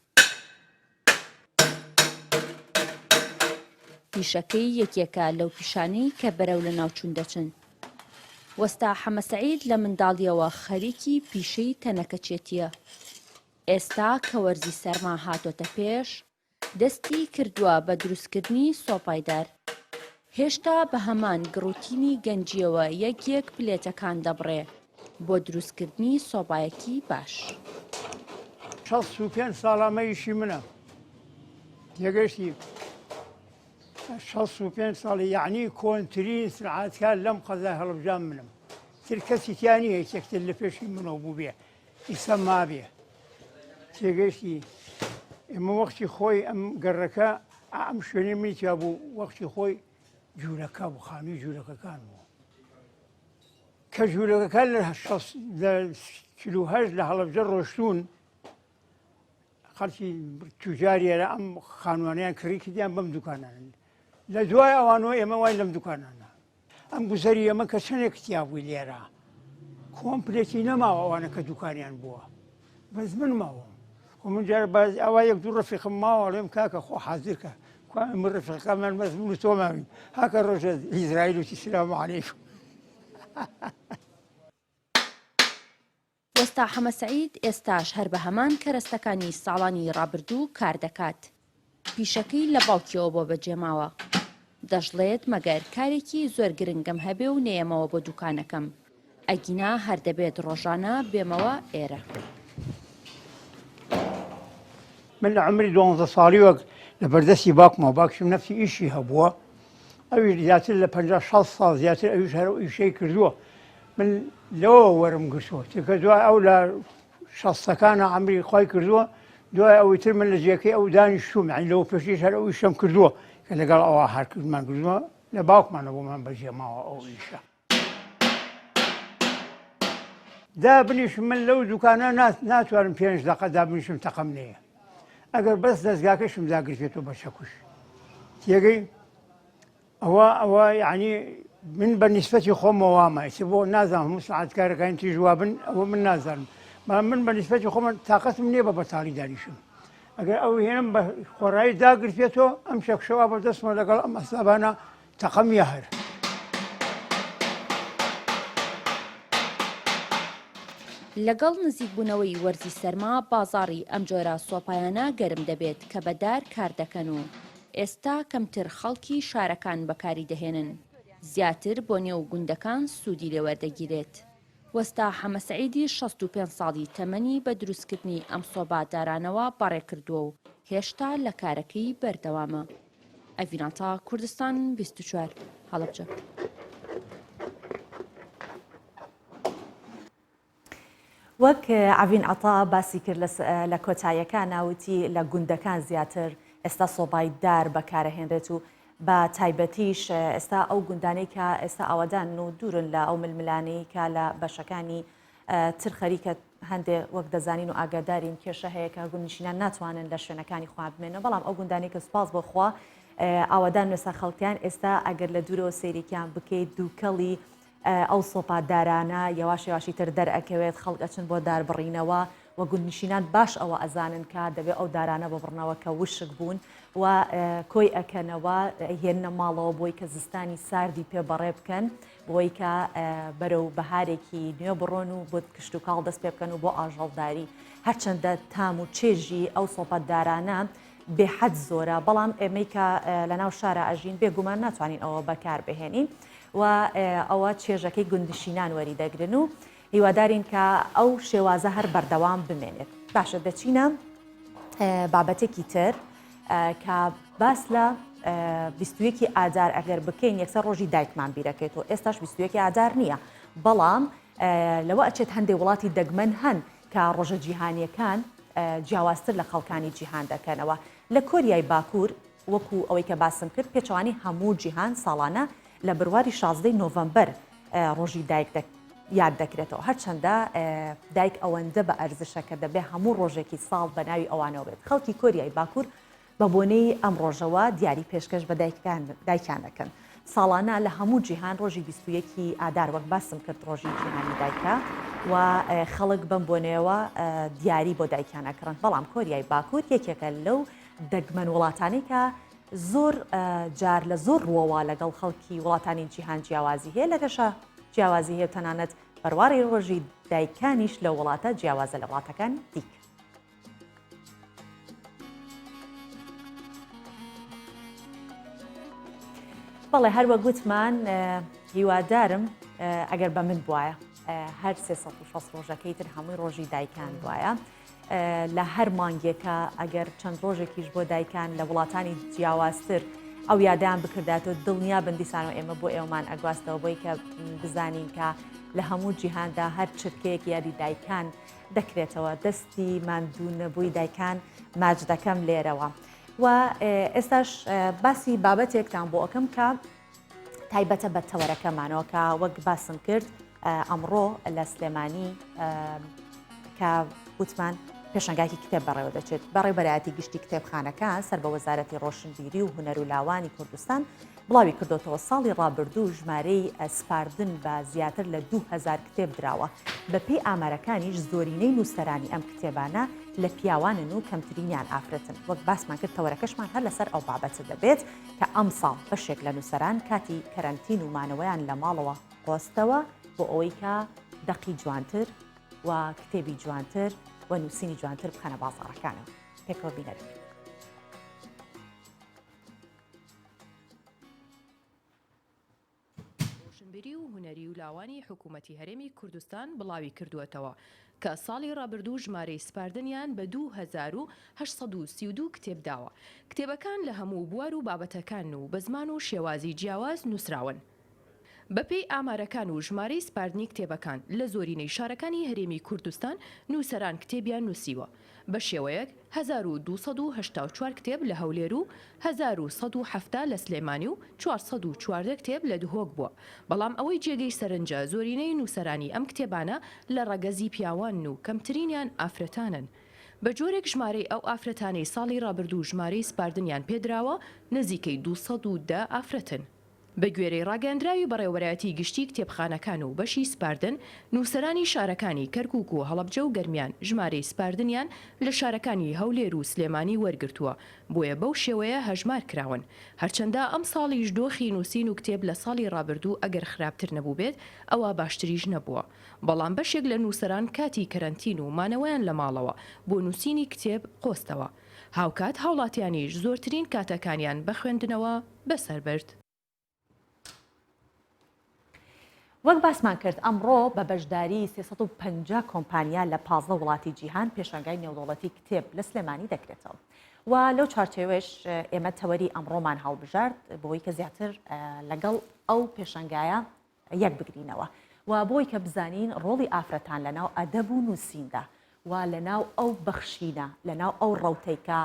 پیشەکەی یەکێکە لەو پیشانەی کە بەرەو لەناوچوون دەچن. وەستا حەمەسەعید لە منداڵییەوە خەریکی پیشەی تەنەکەچێتییە. ئێستا کە وەرزی سەرما هاتۆتە پێش، دەستی کردووە بە دروستکردنی سۆپای دار. هێشتا بە هەمان گڕوتینی گەنجییەوە یەک یەک پلێتەکان دەبڕێ بۆ دروستکردنی سۆبایەکی باش. 65 ساڵ ئەمە ئیشی منە تێگەشتی 65 ساڵی یعنی کۆنترین سنعاتکار لەم قەزای هەڵبجان منم تر کەسی تیا نییە یەکێکتر لە پێشی منەوە بووبێ ئیسە مابێ تێگەشتی ئێمە وەختی خۆی ئەم گەڕەکە ئەم شوێنی منی تیا بوو وەختی خۆی جوولەکە بوو خانووی جوولەکەکان بوو کە جوولەکەکان لە 48 لە هەڵەبجە ڕۆشتون خەڵکی توجاریێرە ئەم خانوانیان کڕی کردیان بەم دوکانانن لە دوای ئەوانەوە ئێمە وای لەم دوکانانە ئەم گوزەری ئەمە کە چەندێک تیا بووی لێرە کۆمپلێتی نەماوە ئەوانە کە دوکانیان بووە بەس من ماوم خۆ من جار باز ئەوە یەک دوو ڕفیقم ماوە ڵێم کاکە خۆ حازرکە خوا من ڕفیقەکانمان بەس من و تۆ ماوین هاکە ڕۆژە ئیزرائیل وتی سلام عەلەیکم وەستا حەمەسەعید ئێستاش هەر بە هەمان کەرەستەکانی ساڵانی ڕابردوو کار دەکات، پیشەکەی لە باوکیەوە بۆ بەجێماوە. دەشڵێت مەگەر کارێکی زۆر گرنگم هەبێ و نەیەمەوە بۆ دوکانەکەم، ئەگینا هەر دەبێت ڕۆژانە بێمەوە ئێرە. من لە عەمری دوانزە ساڵی وەک لە بەردەستی باوکمەوە، باوکیشم نەفسی ئیشی هەبووە، ئەویش زیاتر لە پەنجا شەست ساڵ زیاتر ئەویش هەر ئەو ئیشەی کردووە، من لەوەوە وەرم گرتووە چونکە دوای ئەو لە شەستەکانە عەمری خۆی کردووە دوای ئەوی تر من لە جێکەی ئەو دانیشتوم یعنی لەوە پێشیش هەر ئەو ئیشەم کردووە کە لەگەڵ ئەوە هەر کردمان کردووە لە باوکمانە بۆمان بەجێ ماوە ئەو ئیشە دابنیشم من لەو دوکانە ناتوانم پێنج دەقە دابنیشم تەقەم نەیە ئەگەر بەس دەستگاکەشم داگرتێتەوە بە چەکوش تێگەی ئەوە ئەوە یعنی من بە نیسبەتی خۆمەوە وامە ئیتر بۆ نازانم هەموو سەعاتکارەکانی تریش وابن ئەوە من نازانم بەڵام من بە نیسبەتی خۆمە تاقەتم نییە بە بەتاڵی دانیشم ئەگەر ئەو هێنم بە خۆڕایی داگرتێتەوە ئەم شەکشەوە بە دەستمەوە لەگەڵ ئەم ئەسابانە تەقەم نییە هەر. لەگەڵ نزیکبوونەوەی وەرزی سەرما بازاڕی ئەم جۆرە سۆپایانە گەرم دەبێت کە بە دار کار دەکەن و ئێستا کەمتر خەڵکی شارەکان بەکاری دەهێنن، زیاتر بۆ نێو گوندەکان سوودی لێ وەردەگیرێت. وەستا حەمەسەعیدی 65 ساڵی تەمەنی بە دروستکردنی ئەم سۆبا دارانەوە بەڕێکردووە و هێشتا لە کارەکەی بەردەوامە. ئەڤین عەتا، کوردستان 24، هەڵەبجە. وەک ئەڤین عەتا باسی کرد لە کۆتاییەکانا وتی لە گوندەکان زیاتر ئێستا سۆبای دار بەکارەهێنرێت و بە تایبەتیش ئێستا ئەو گوندانەی کە ئێستا ئاوادان و دوورن لە ئەو ململانێی کە لە بەشەکانی تر خەریکە هەندێ وەک دەزانین و ئاگادارین کێشە هەیە کە گوندنشینان ناتوانن لە شوێنەکانی خۆیان بمێنەوە بەڵام ئەو گوندانەی کە سوپاس بۆ خوا ئاوادان ئێستا خەڵکیان ئێستا ئەگەر لە دوورەوە سەیرێکیان بکەیت دووکەڵی. ئەو سۆپا دارانە یەواش یەواشی تر دەرئەکەوێت خەڵک ئەچن بۆ دار بڕینەوە و گوندنشینان باش ئەوە ئەزانن کە دەبێ ئەو دارانە ببڕنەوە کە وشک بوون و کۆی ئەکەنەوە ئەیهێننە ماڵەوە بۆی کە زستانی ساردی پێ بەڕێ بکەن بۆی کە بەرەو بەهارێکی نوێ بڕۆن و بۆ کشتوکاڵ دەست پێ بکەن و بۆ ئاژەڵداری هەرچەندە تام و چێژی ئەو سۆپە دارانە بێحەد زۆرە بەڵام ئێمەی کە لەناو شارە ئەژین بێگومان ناتوانین ئەوە بەکار بهێنین و ئەوە چێژەکەی گوندنشینان وەری دەگرن و هیوادارین کە ئەو شێوازە هەر بەردەوام بمێنێت. باشە دەچینە بابەتێکی تر کە باس لە بیستویەکی ئادار ئەگەر بکەین یەکسەر ڕۆژی دایکمان بیرەکەیتەوە ئێستاش بیستویەکی ئادار نییە بەڵام لەوە ئەچێت هەندێک وڵاتی دەگمەن هەن کە ڕۆژە جیهانیەکان جیاوازتر لە خەڵکانی جیهان دەکەنەوە لە کۆریای باکوور وەکو ئەوەی کە باسم کرد پێچەوانی هەموو جیهان ساڵانە لە برواری 16 نۆڤەمبەر ڕۆژی دایک یاد دەکرێتەوە هەرچەندە دایک ئەوەندە بە ئەرزشە کە دەبێ هەموو ڕۆژێکی ساڵ بە ناوی ئەوانەوە بێت خەڵکی کۆریای باکوور بە بۆنەی ئەم ڕۆژەوە دیاری پێشکەش بە دایکان دەکەن. ساڵانە لە هەموو جیهان ڕۆژی 21 ی ئادار وەک باسم کرد ڕۆژی جیهانی دایکە و خەڵک بەم بۆنەیەوە دیاری بۆ دایکیان ئەکڕن بەڵام کۆریای باکوور یەکێکە لەو دەگمەن وڵاتانەی کە زۆر جار لە زۆر ڕووەوە لەگەڵ خەڵکی وڵاتانی جیهان جیاوازی هەیە لە گەشە جیاوازی هەیە تەنانەت بەرواری ڕۆژی دایکانیش لە وڵاتە جیاوازە لە وڵاتەکانی دیکە. بەڵێ هەر وەک گوتمان هیوادارم ئەگەر بە من بواە هەر 360 ڕۆژەکەی تر هەمووی ڕۆژی دایکان بواە لە هەر مانگێکا ئەگەر چەند ڕۆژێکیش بۆ دایکان لە وڵاتانی جیاوازتر ئەو یادیان بکرداتەوە دڵنیا بن دیسانەوە ئێمە بۆ ئێوەمان ئەگواستەوە بۆی کە بزانین کە لە هەموو جیهاندا هەر چرکەیەک یادی دایکان دەکرێتەوە دەستی ماندوو نەبووی دایکان ماچ دەکەم لێرەوە و ئێستاش باسی بابەتێکتان بۆ ئەەکەم کە تایبەتە بە تەوەرەکەمانەوە کە وەک باسم کرد ئەمڕۆ لە سلێمانی کە وتمان پێشنگاکی کتێب بەڕێوە دەچێت بەڕێوبەرایەتی گشتی کتێبخانەکان سەر بە وەزارەتی ڕۆشنبیری و هونەر و لاوانی کوردستان بڵاوی کردوتەوە ساڵی ڕابردوو ژمارەی سپاردن بە زیاتر لە 2000 کتێب دراوە بەپێی ئامارەکانیش زۆرینەی نووسەرانی ئەم کتێبانە لە پیاوانن و کەمترینیان ئافرەتن وەک باسمان کرد تەوەرەکەشمان هەر لەسەر ئەو بابەتە دەبێت کە ئەمساڵ بەشێک لە نووسەران کاتی کەرەنتین و مانەوەیان لە ماڵەوە قۆستەوە بۆ ئەوەی کە دەقی جوانتر و کتێبی جوانتر و نووسینی جوانتر بخەنە بازاڕەکانەوە. پێکەوە بینەر بین. ڕۆشنبیری و هونەری و لاوانی حکوومەتی هەرێمی کوردستان بڵاوی کردووەتەوە کە ساڵی ڕابردوو ژمارەی سپاردنیان بە 2832 کتێب داوە. کتێبەکان لە هەموو بوار و بابەتەکان و بە زمان و شێوازی جیاواز نووسراون. بەپێی ئامارەکان و ژمارەی سپاردنی کتێبەکان لە زۆرینەی شارەکانی هەرێمی کوردستان نووسەران کتێبیان نووسیوە بە شێوەیەک 1284 کتێب لە هەولێر و 1170 لە سلێمانی و 414 کتێب لە دهۆک بووە، بەڵام ئەوەی جێگەی سەرنجە زۆرینەی نووسەرانی ئەم کتێبانە لە ڕەگەزی پیاوانن و کەمترینیان ئافرەتانن. بە جۆرێک ژمارەی ئەو ئافرەتانەی ساڵی ڕابردوو ژمارەی سپاردنیان پێدراوە نزیکەی 210 ئافرەتن. بەگوێرەی ڕاگەیەندراوی بەڕێوەبەرایەتی گشتی کتێبخانەکان و بەشی سپاردن، نووسەرانی شارەکانی کەرکوک و هەڵەبجە و گەرمیان ژمارەی سپاردنیان لە شارەکانی هەولێر و سلێمانی وەرگرتووە، بۆیە بەو شێوەیە هەژمار کراون. هەرچەندە ئەمساڵیش دۆخی نووسین و کتێب لە ساڵی ڕابردوو ئەگەر خراپتر نەبووبێت، ئەوا باشتریش نەبووە. بەڵام بەشێک لە نووسەران کاتی کەرەنتین و مانەوەیان لە ماڵەوە بۆ نووسینی کتێب قۆستەوە. هاوکات هاوڵاتیانیش زۆرترین کاتەکانیان بە خوێندنەوە بەسەر برد. وەک باسمان کرد ئەمڕۆ بە بەشداری 350 کۆمپانیا لە 15 وڵاتی جیهان پێشانگای نێودەوڵەتی کتێب لە سلێمانی دەکرێتەوە و لەو چوارچێوەش ئێمە تەوەری ئەمڕۆمان هەڵبژارد بۆی کە زیاتر لەگەڵ ئەو پێشانگایە یەک بگرینەوە و بۆی کە بزانین ڕۆڵی ئافرەتان لە ناو ئەدەب و نووسیندا و لە ناو ئەو بەخشینە لە ناو ئەو ڕەوتەی کە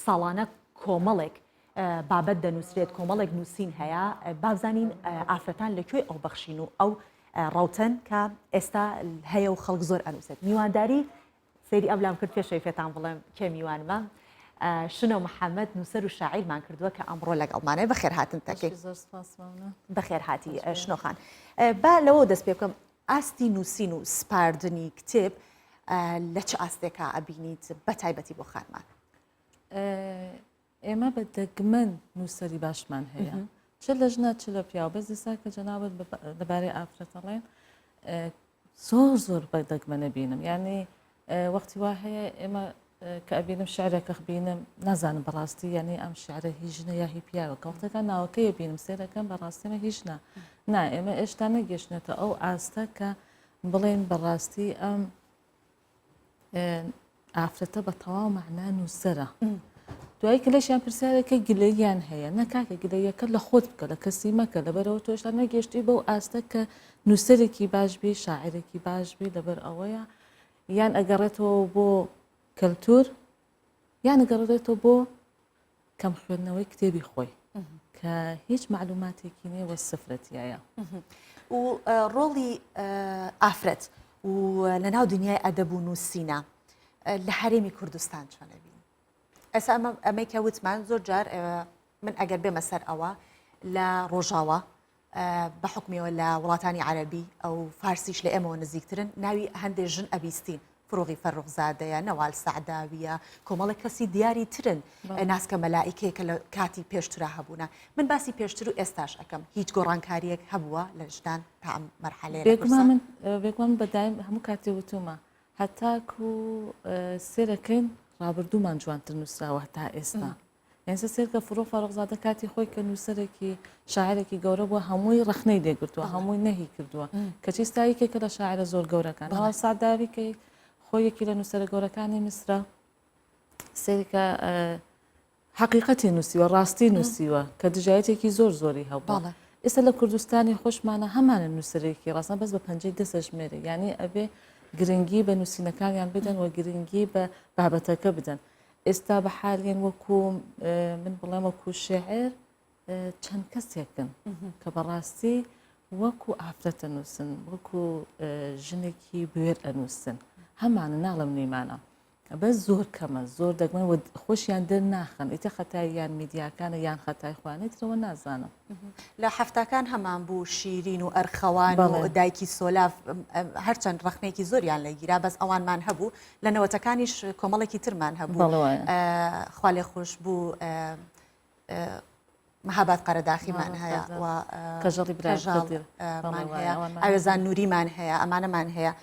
ساڵانە کۆمەڵێک بابەت دەنووسرێت کۆمەڵێک نووسین هەیە بابزانین ئافرەتان لە کوێی ئەو بەخشین و ئەو ڕەوتەن کە ئێستا هەیە و خەڵک زۆر ئەنووسێت میوانداری سەیری ئەم لام کرد پێشەوەی پێتان بڵێم کێ میوانمە. شنۆ محەممەد نووسەر و شاعیرمان کردووە کە ئەمڕۆ لەگەڵمانە بەخێرهاتن دەکەین. بەخێرهاتی شنۆخان. با لەوە دەست پێ بکەم ئاستی نووسین و سپاردنی کتێب لە چ ئاستێکا ئەبینیت بە تایبەتی بۆ خانمان؟ ئێمە بە دەگمەن نووسەری باشمان هەیە چ لە ژنە چ لە پیاو بەس دیسا کە جەنابەت لەبارەی ئافرەتەڵێن زۆر زۆر بە دەگمەنە بینم یعنی وەختی وا هەیە ئێمە کە ئەبینم شعرێکە بینم نازانم بەڕاستی یعنی ئەم شعرە هی ژنە یا هی پیاوە کە وەختەکان ناوەکەی بینم سێرەکەم بەڕاستیمە هیچ نا نا ئێمە ئێشتا نەگەشتنێتە ئەو ئاستە کە بڵێن بەڕاستی ئەم ئافرەتە بە تەواو مەعنا نووسەرە دوایی کە لەشیان پرسیارێکە گلەییان هەیە نەکاکە گلەیەکە لە خۆت بکە لە کەسی مەکە لەبەرەوە تۆشتا نەگەشتی بەو ئاستە کە نووسەرێکی باش بی شاعرێکی باش بی لەبەر ئەوەیە یان ئەگەڕێتەوە بۆ کەلتور یان ئەگەڕێتەوە بۆ کەم خوێندنەوەی کتێبی خۆی کە هیچ معلوماتێکی نییە وە سفرە تایە. و ڕۆڵی ئافرەت و لەناو دنیای ئەدەب و نووسینە لە هەرێمی کوردستان چۆنە بین ئەسا ئەمە ئەمەی کە وتمان زۆر جار من ئەگەر بێمە سەر ئەوە لە ڕۆژاوە بە حوکمیەوە لە وڵاتانی عەرەبی ئەو فارسیش لە ئێمەوە نزیکترن ناوی هەندێ ژن ئەبیستین فروغی فەرخزادەیە نەوال سەعداویە کۆمەڵێک کەسی دیاری ترن ناسکە مەلائیکەیە کە لە کاتی پێشترا هەبوونە من باسی پێشتر و ئێستاش ئەەکەم هیچ گۆڕانکاریەک هەبووە لە ژنان تا ئەم مەرحەلەیە بێگومان من بێگومان بە دایم هەموو کاتێ وتومە هەتاکو سێرەکەین ڕابردوومان جوانتر نووسراوە تا ئێستا ئێستا سێرکە فڕۆ فاڕۆخزادە کاتی خۆی کە نووسەرێکی شاعرێکی گەورە بووە هەمووی ڕەخنەی لێگرتووە هەمووی نەهی کردووە کەچی ئێستا یەکێکە لە شاعرە زۆر گەورەکان نەوال سەعداوی کە خۆی یەکی لە نووسەرە گەورەکانی میسرە سێرکە حقیقەتی نووسیوە ڕاستی نووسیوە کە دژایەتێکی زۆر زۆری هەبوو ئێستا لە کوردستانی خۆشمانە هەمانە نووسەرێکی ڕاستە بەس بە پەنجەی دەسەژمێرێ یعنی ئەبێ گرنگی بە نووسینەکانیان بدەن و گرنگی بە بابەتەکە بدەن ئێستا بە حالیەن وەکو من بڵێم وەکو شێعر چەند کەسێکن کە بەڕاستی وەکو ئافرەتە نووسن وەکو ژنێکی بوێر ئەنووسن هەمانە ناڵم نیمانە بەس زۆر کەمە زۆر دەگمەن و خۆشیان دەرناخەن ئیتە خەتای یان میدیاکانە یان خەتای خوانێت ترەوە نازانم. لە حەفتاکان هەمان بوو شیرین و ئەرخەوان و دایکی سۆلاف هەرچەند ڕەخنێکی زۆریان لێگیرا بەس ئەوانمان هەبوو لە نەوەتەکانیش کۆمەڵێکی ترمان هەبوو خوا لێ خۆش بوو مەهاباد قەرەداخیمان هەیە و کەژەڵی برامان هەیە ئاوێزان نوریمان هەیە ئەمانەمان هەیە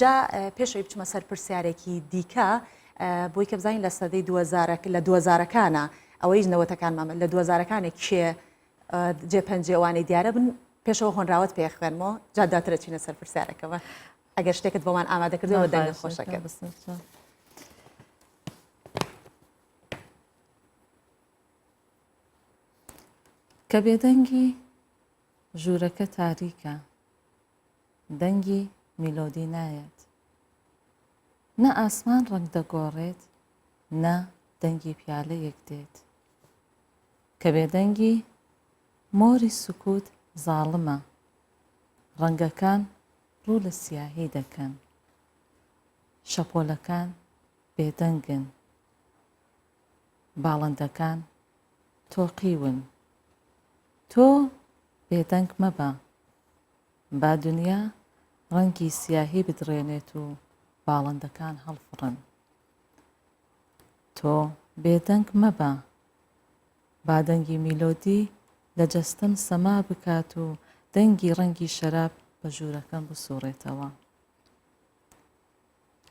جا پێشەوەی بچمە سەر پرسیارێکی دیکە بۆی کە بزانین لە سەدەی دووەزارەک لە دووەزارەکانە ئەوەیش نەوەتەکان مامە لە دووەزارەکانێک کێ جێ پەنجێوانەی دیارە بن پێشەوە هۆنراوەت پێ خوێنمەوە جا دواترە چینە سەر پرسیارەکەەوە ئەگەر شتێکت بۆمان ئامادە کردەوە دەنگە خۆشەکە. کە بێدەنگی ژوورەکە تاریکە دەنگی میلۆدی نایەت. نە ئاسمان ڕەنگ دەگۆڕێت، نە دەنگی پیالەیەک دێت. کە بێدەنگی مۆری سکوت زاڵمە، ڕەنگەکان ڕوو لە سیاهی دەکەن. شەپۆلەکان بێدەنگن. باڵندەکان تۆقیون. تۆ بێدەنگ مەبە. با دنیا ڕەنگی سیاهی بدڕێنێت و باڵندەکان هەڵفڕن. تۆ بێدەنگ مەبە. با دەنگی میلۆدی لە جەستەم سەما بکات و دەنگی ڕەنگی شەراب بە ژوورەکەم بسووڕێتەوە.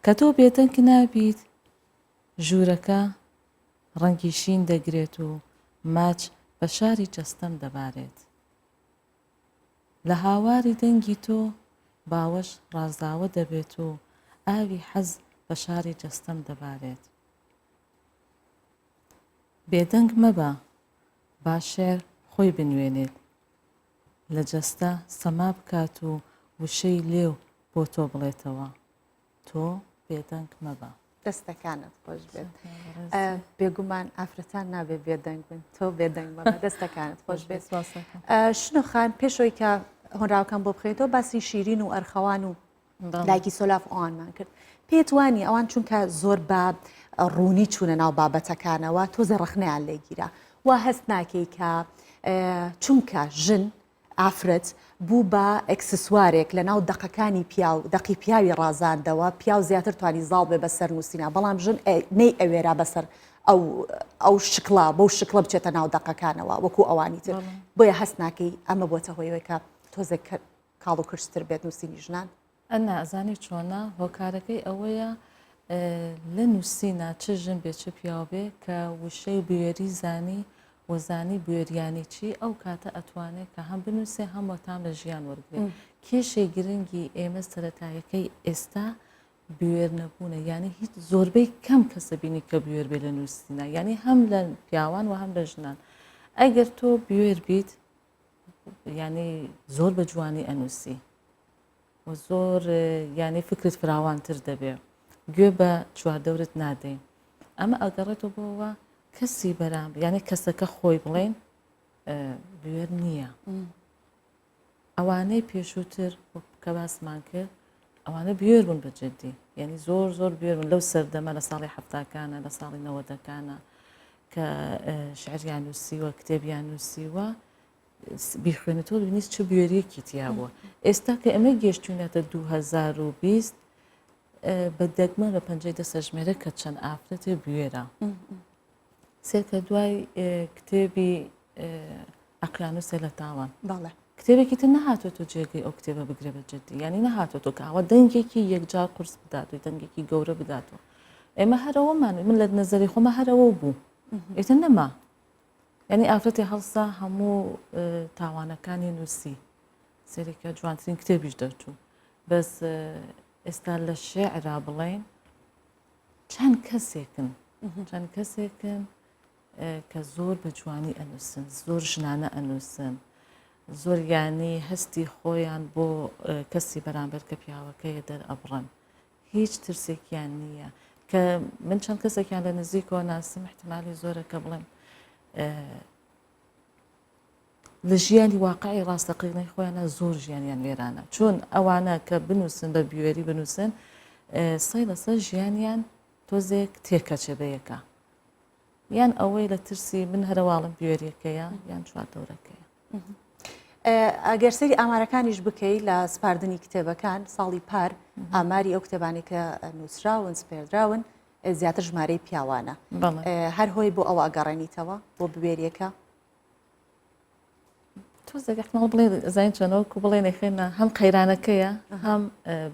کە تۆ بێدەنگ نابیت، ژوورەکە ڕەنگی شین دەگرێت و ماچ بە شاری جەستەم دەبارێت. لە هاواری دەنگی تۆ باوەش ڕازاوە دەبێت و ئاوی حەز بە شاری جەستەم دەبارێت. بێدەنگ مەبە، با شیعر خۆی بنوێنێت، لە جەستە سەما بکات و وشەی لێو بۆ تۆ بڵێتەوە. تۆ بێدەنگ مەبە. دەستەکانت خۆش بێت بێگومان ئافرەتان نابێ بێدەنگ بن تۆ بێدەنگ مەبە دەستەکانت خۆش بێت شنۆ خان پێشەوەی کە هۆنراوەکان بۆ بخێنیتەوە باسی شیرین و ئەرخەوان و دایکی سۆلاف ئەوانمان کرد. پێت وانی ئەوان چونکە زۆر بە ڕوونی چوونە ناو بابەتەکانەوە تۆزێ ڕەخنەیان لێگیرا وا هەست ناکەی کە چونکە ژن ئافرەت بوو بە ئەکسسوارێک لە ناو دەقەکانی پیاو دەقی پیاوی ڕازاندەوە پیاو زیاتر توانی زاڵ بێ بەسەر نووسینا بەڵام ژن نەی ئەوێرا بەسەر ئەو ئەو شکڵە بەو شکڵە بچێتە ناو دەقەکانەوە وەکو ئەوانی تر بۆیە هەست ناکەی ئەمە بۆتە هۆیەوەی کە تۆزێک کاڵ و کرچتر بێت نووسینی ژنان؟ ئەنا ئەزانی چۆنە هۆکارەکەی ئەوەیە لە نووسینا چ ژن بێ چ پیاو بێ کە وشەی و بوێری زانی و زانی بوێریانی چی ئەو کاتە ئەتوانێت کە هەم بنووسێ هەم وەتام لە ژیان وەرگێ کێشەی گرنگی ئێمە سەتایەکەی ئێستا بوێر نەبوونە یعنی هیچ زۆربەی کەم کەسە بینی کە بوێر بێ لە نووسینە یعنی هەم لە پیاوان و هەم لە ژنان ئەگەر تۆ بوێر بیت یعنی زۆر بە جوانی ئەنووسی و زۆر یعنی فکرت فراوانتر دەبێ گوێ بە چواردەورت نادەین ئەمە ئەگەڕێتەوە بۆەوە کەسی بەرام یعنی کەسەکە خۆی بڵێن بوێر نییە ئەوانەی پێشووتر کە باسمان کرد ئەوانە بوێر بوون بە جدی یعنی زۆر زۆر بوێر بوون لەو سەردەمە لە ساڵی هەفتاکانە لە ساڵی نەوەدەکانە کە شعریان نووسیوە کتێبیان نووسیوە بیخوێنێتەوە بینیت چ بوێریەکی تیا بووە ئێستا کە ئێمە گەشتوینەتە 2020 بە دەگمەن بە پەنجەی دەسەژمێرە کە چەند ئافرەتێ بوێرە سێکە دوای کتێبی ئەقیانوسێ لە تاوان بەڵێ کتێبێکی تر نەهاتوێتەوە جێگەی ئەو کتێبە بگرێ بە جدی یعنی نەهاتوێتەوە کە ئەوە دەنگێکی یەکجار قورس بدات و دەنگێکی گەورە بداتەوە ئێمە هەرەوەمان من لە نەزەری خۆمە هەرەوە بوو ئێتە نەما یعنی ئافرەتی هەڵسا هەموو تاوانەکانی نووسی سەرێکە جوانترین کتێبیش دەرچوو بەس ئێستا لە شێعرا بڵێن چەند کەسێکن چەند کەسێکن کە زۆر بە جوانی ئەنووسن زۆر ژنانە ئەنووسن زۆر یانی هەستی خۆیان بۆ کەسی بەرامبەر کە پیاوەکەیە دەرئەبڕن هیچ ترسێکیان نییە کە من چەند کەسێکیان لە نزیکەوە ناسم احتمالی زۆرە کە بڵێم لە ژیانی واقعی ڕاستەقینەی خۆیانە زۆر ژیانیان وێرانە چون ئەوانە کە بنووسن بە بوێری بنووسن سەی لەسەر ژیانیان تۆزێک تێکەچێ بە یەکە یان ئەوەی لە ترسی من هەرەواڵم بوێریەکەیە یان چواردەورەکەیە. ئەگەر سەیری ئامارەکانیش بکەی لە سپاردنی کتێبەکان ساڵی پار ئاماری ئەو کتێبانی کە نووسراون سپێردراون زیاتر ژمارەی پیاوانە هەر هۆی بۆ ئەوە ئەگەڕێنیتەوە بۆ بوێریەکە تۆزێک احتمال بڵێ زین چۆنەوە کو بڵێ نەخێنە هەم قەیرانەکەیە هەم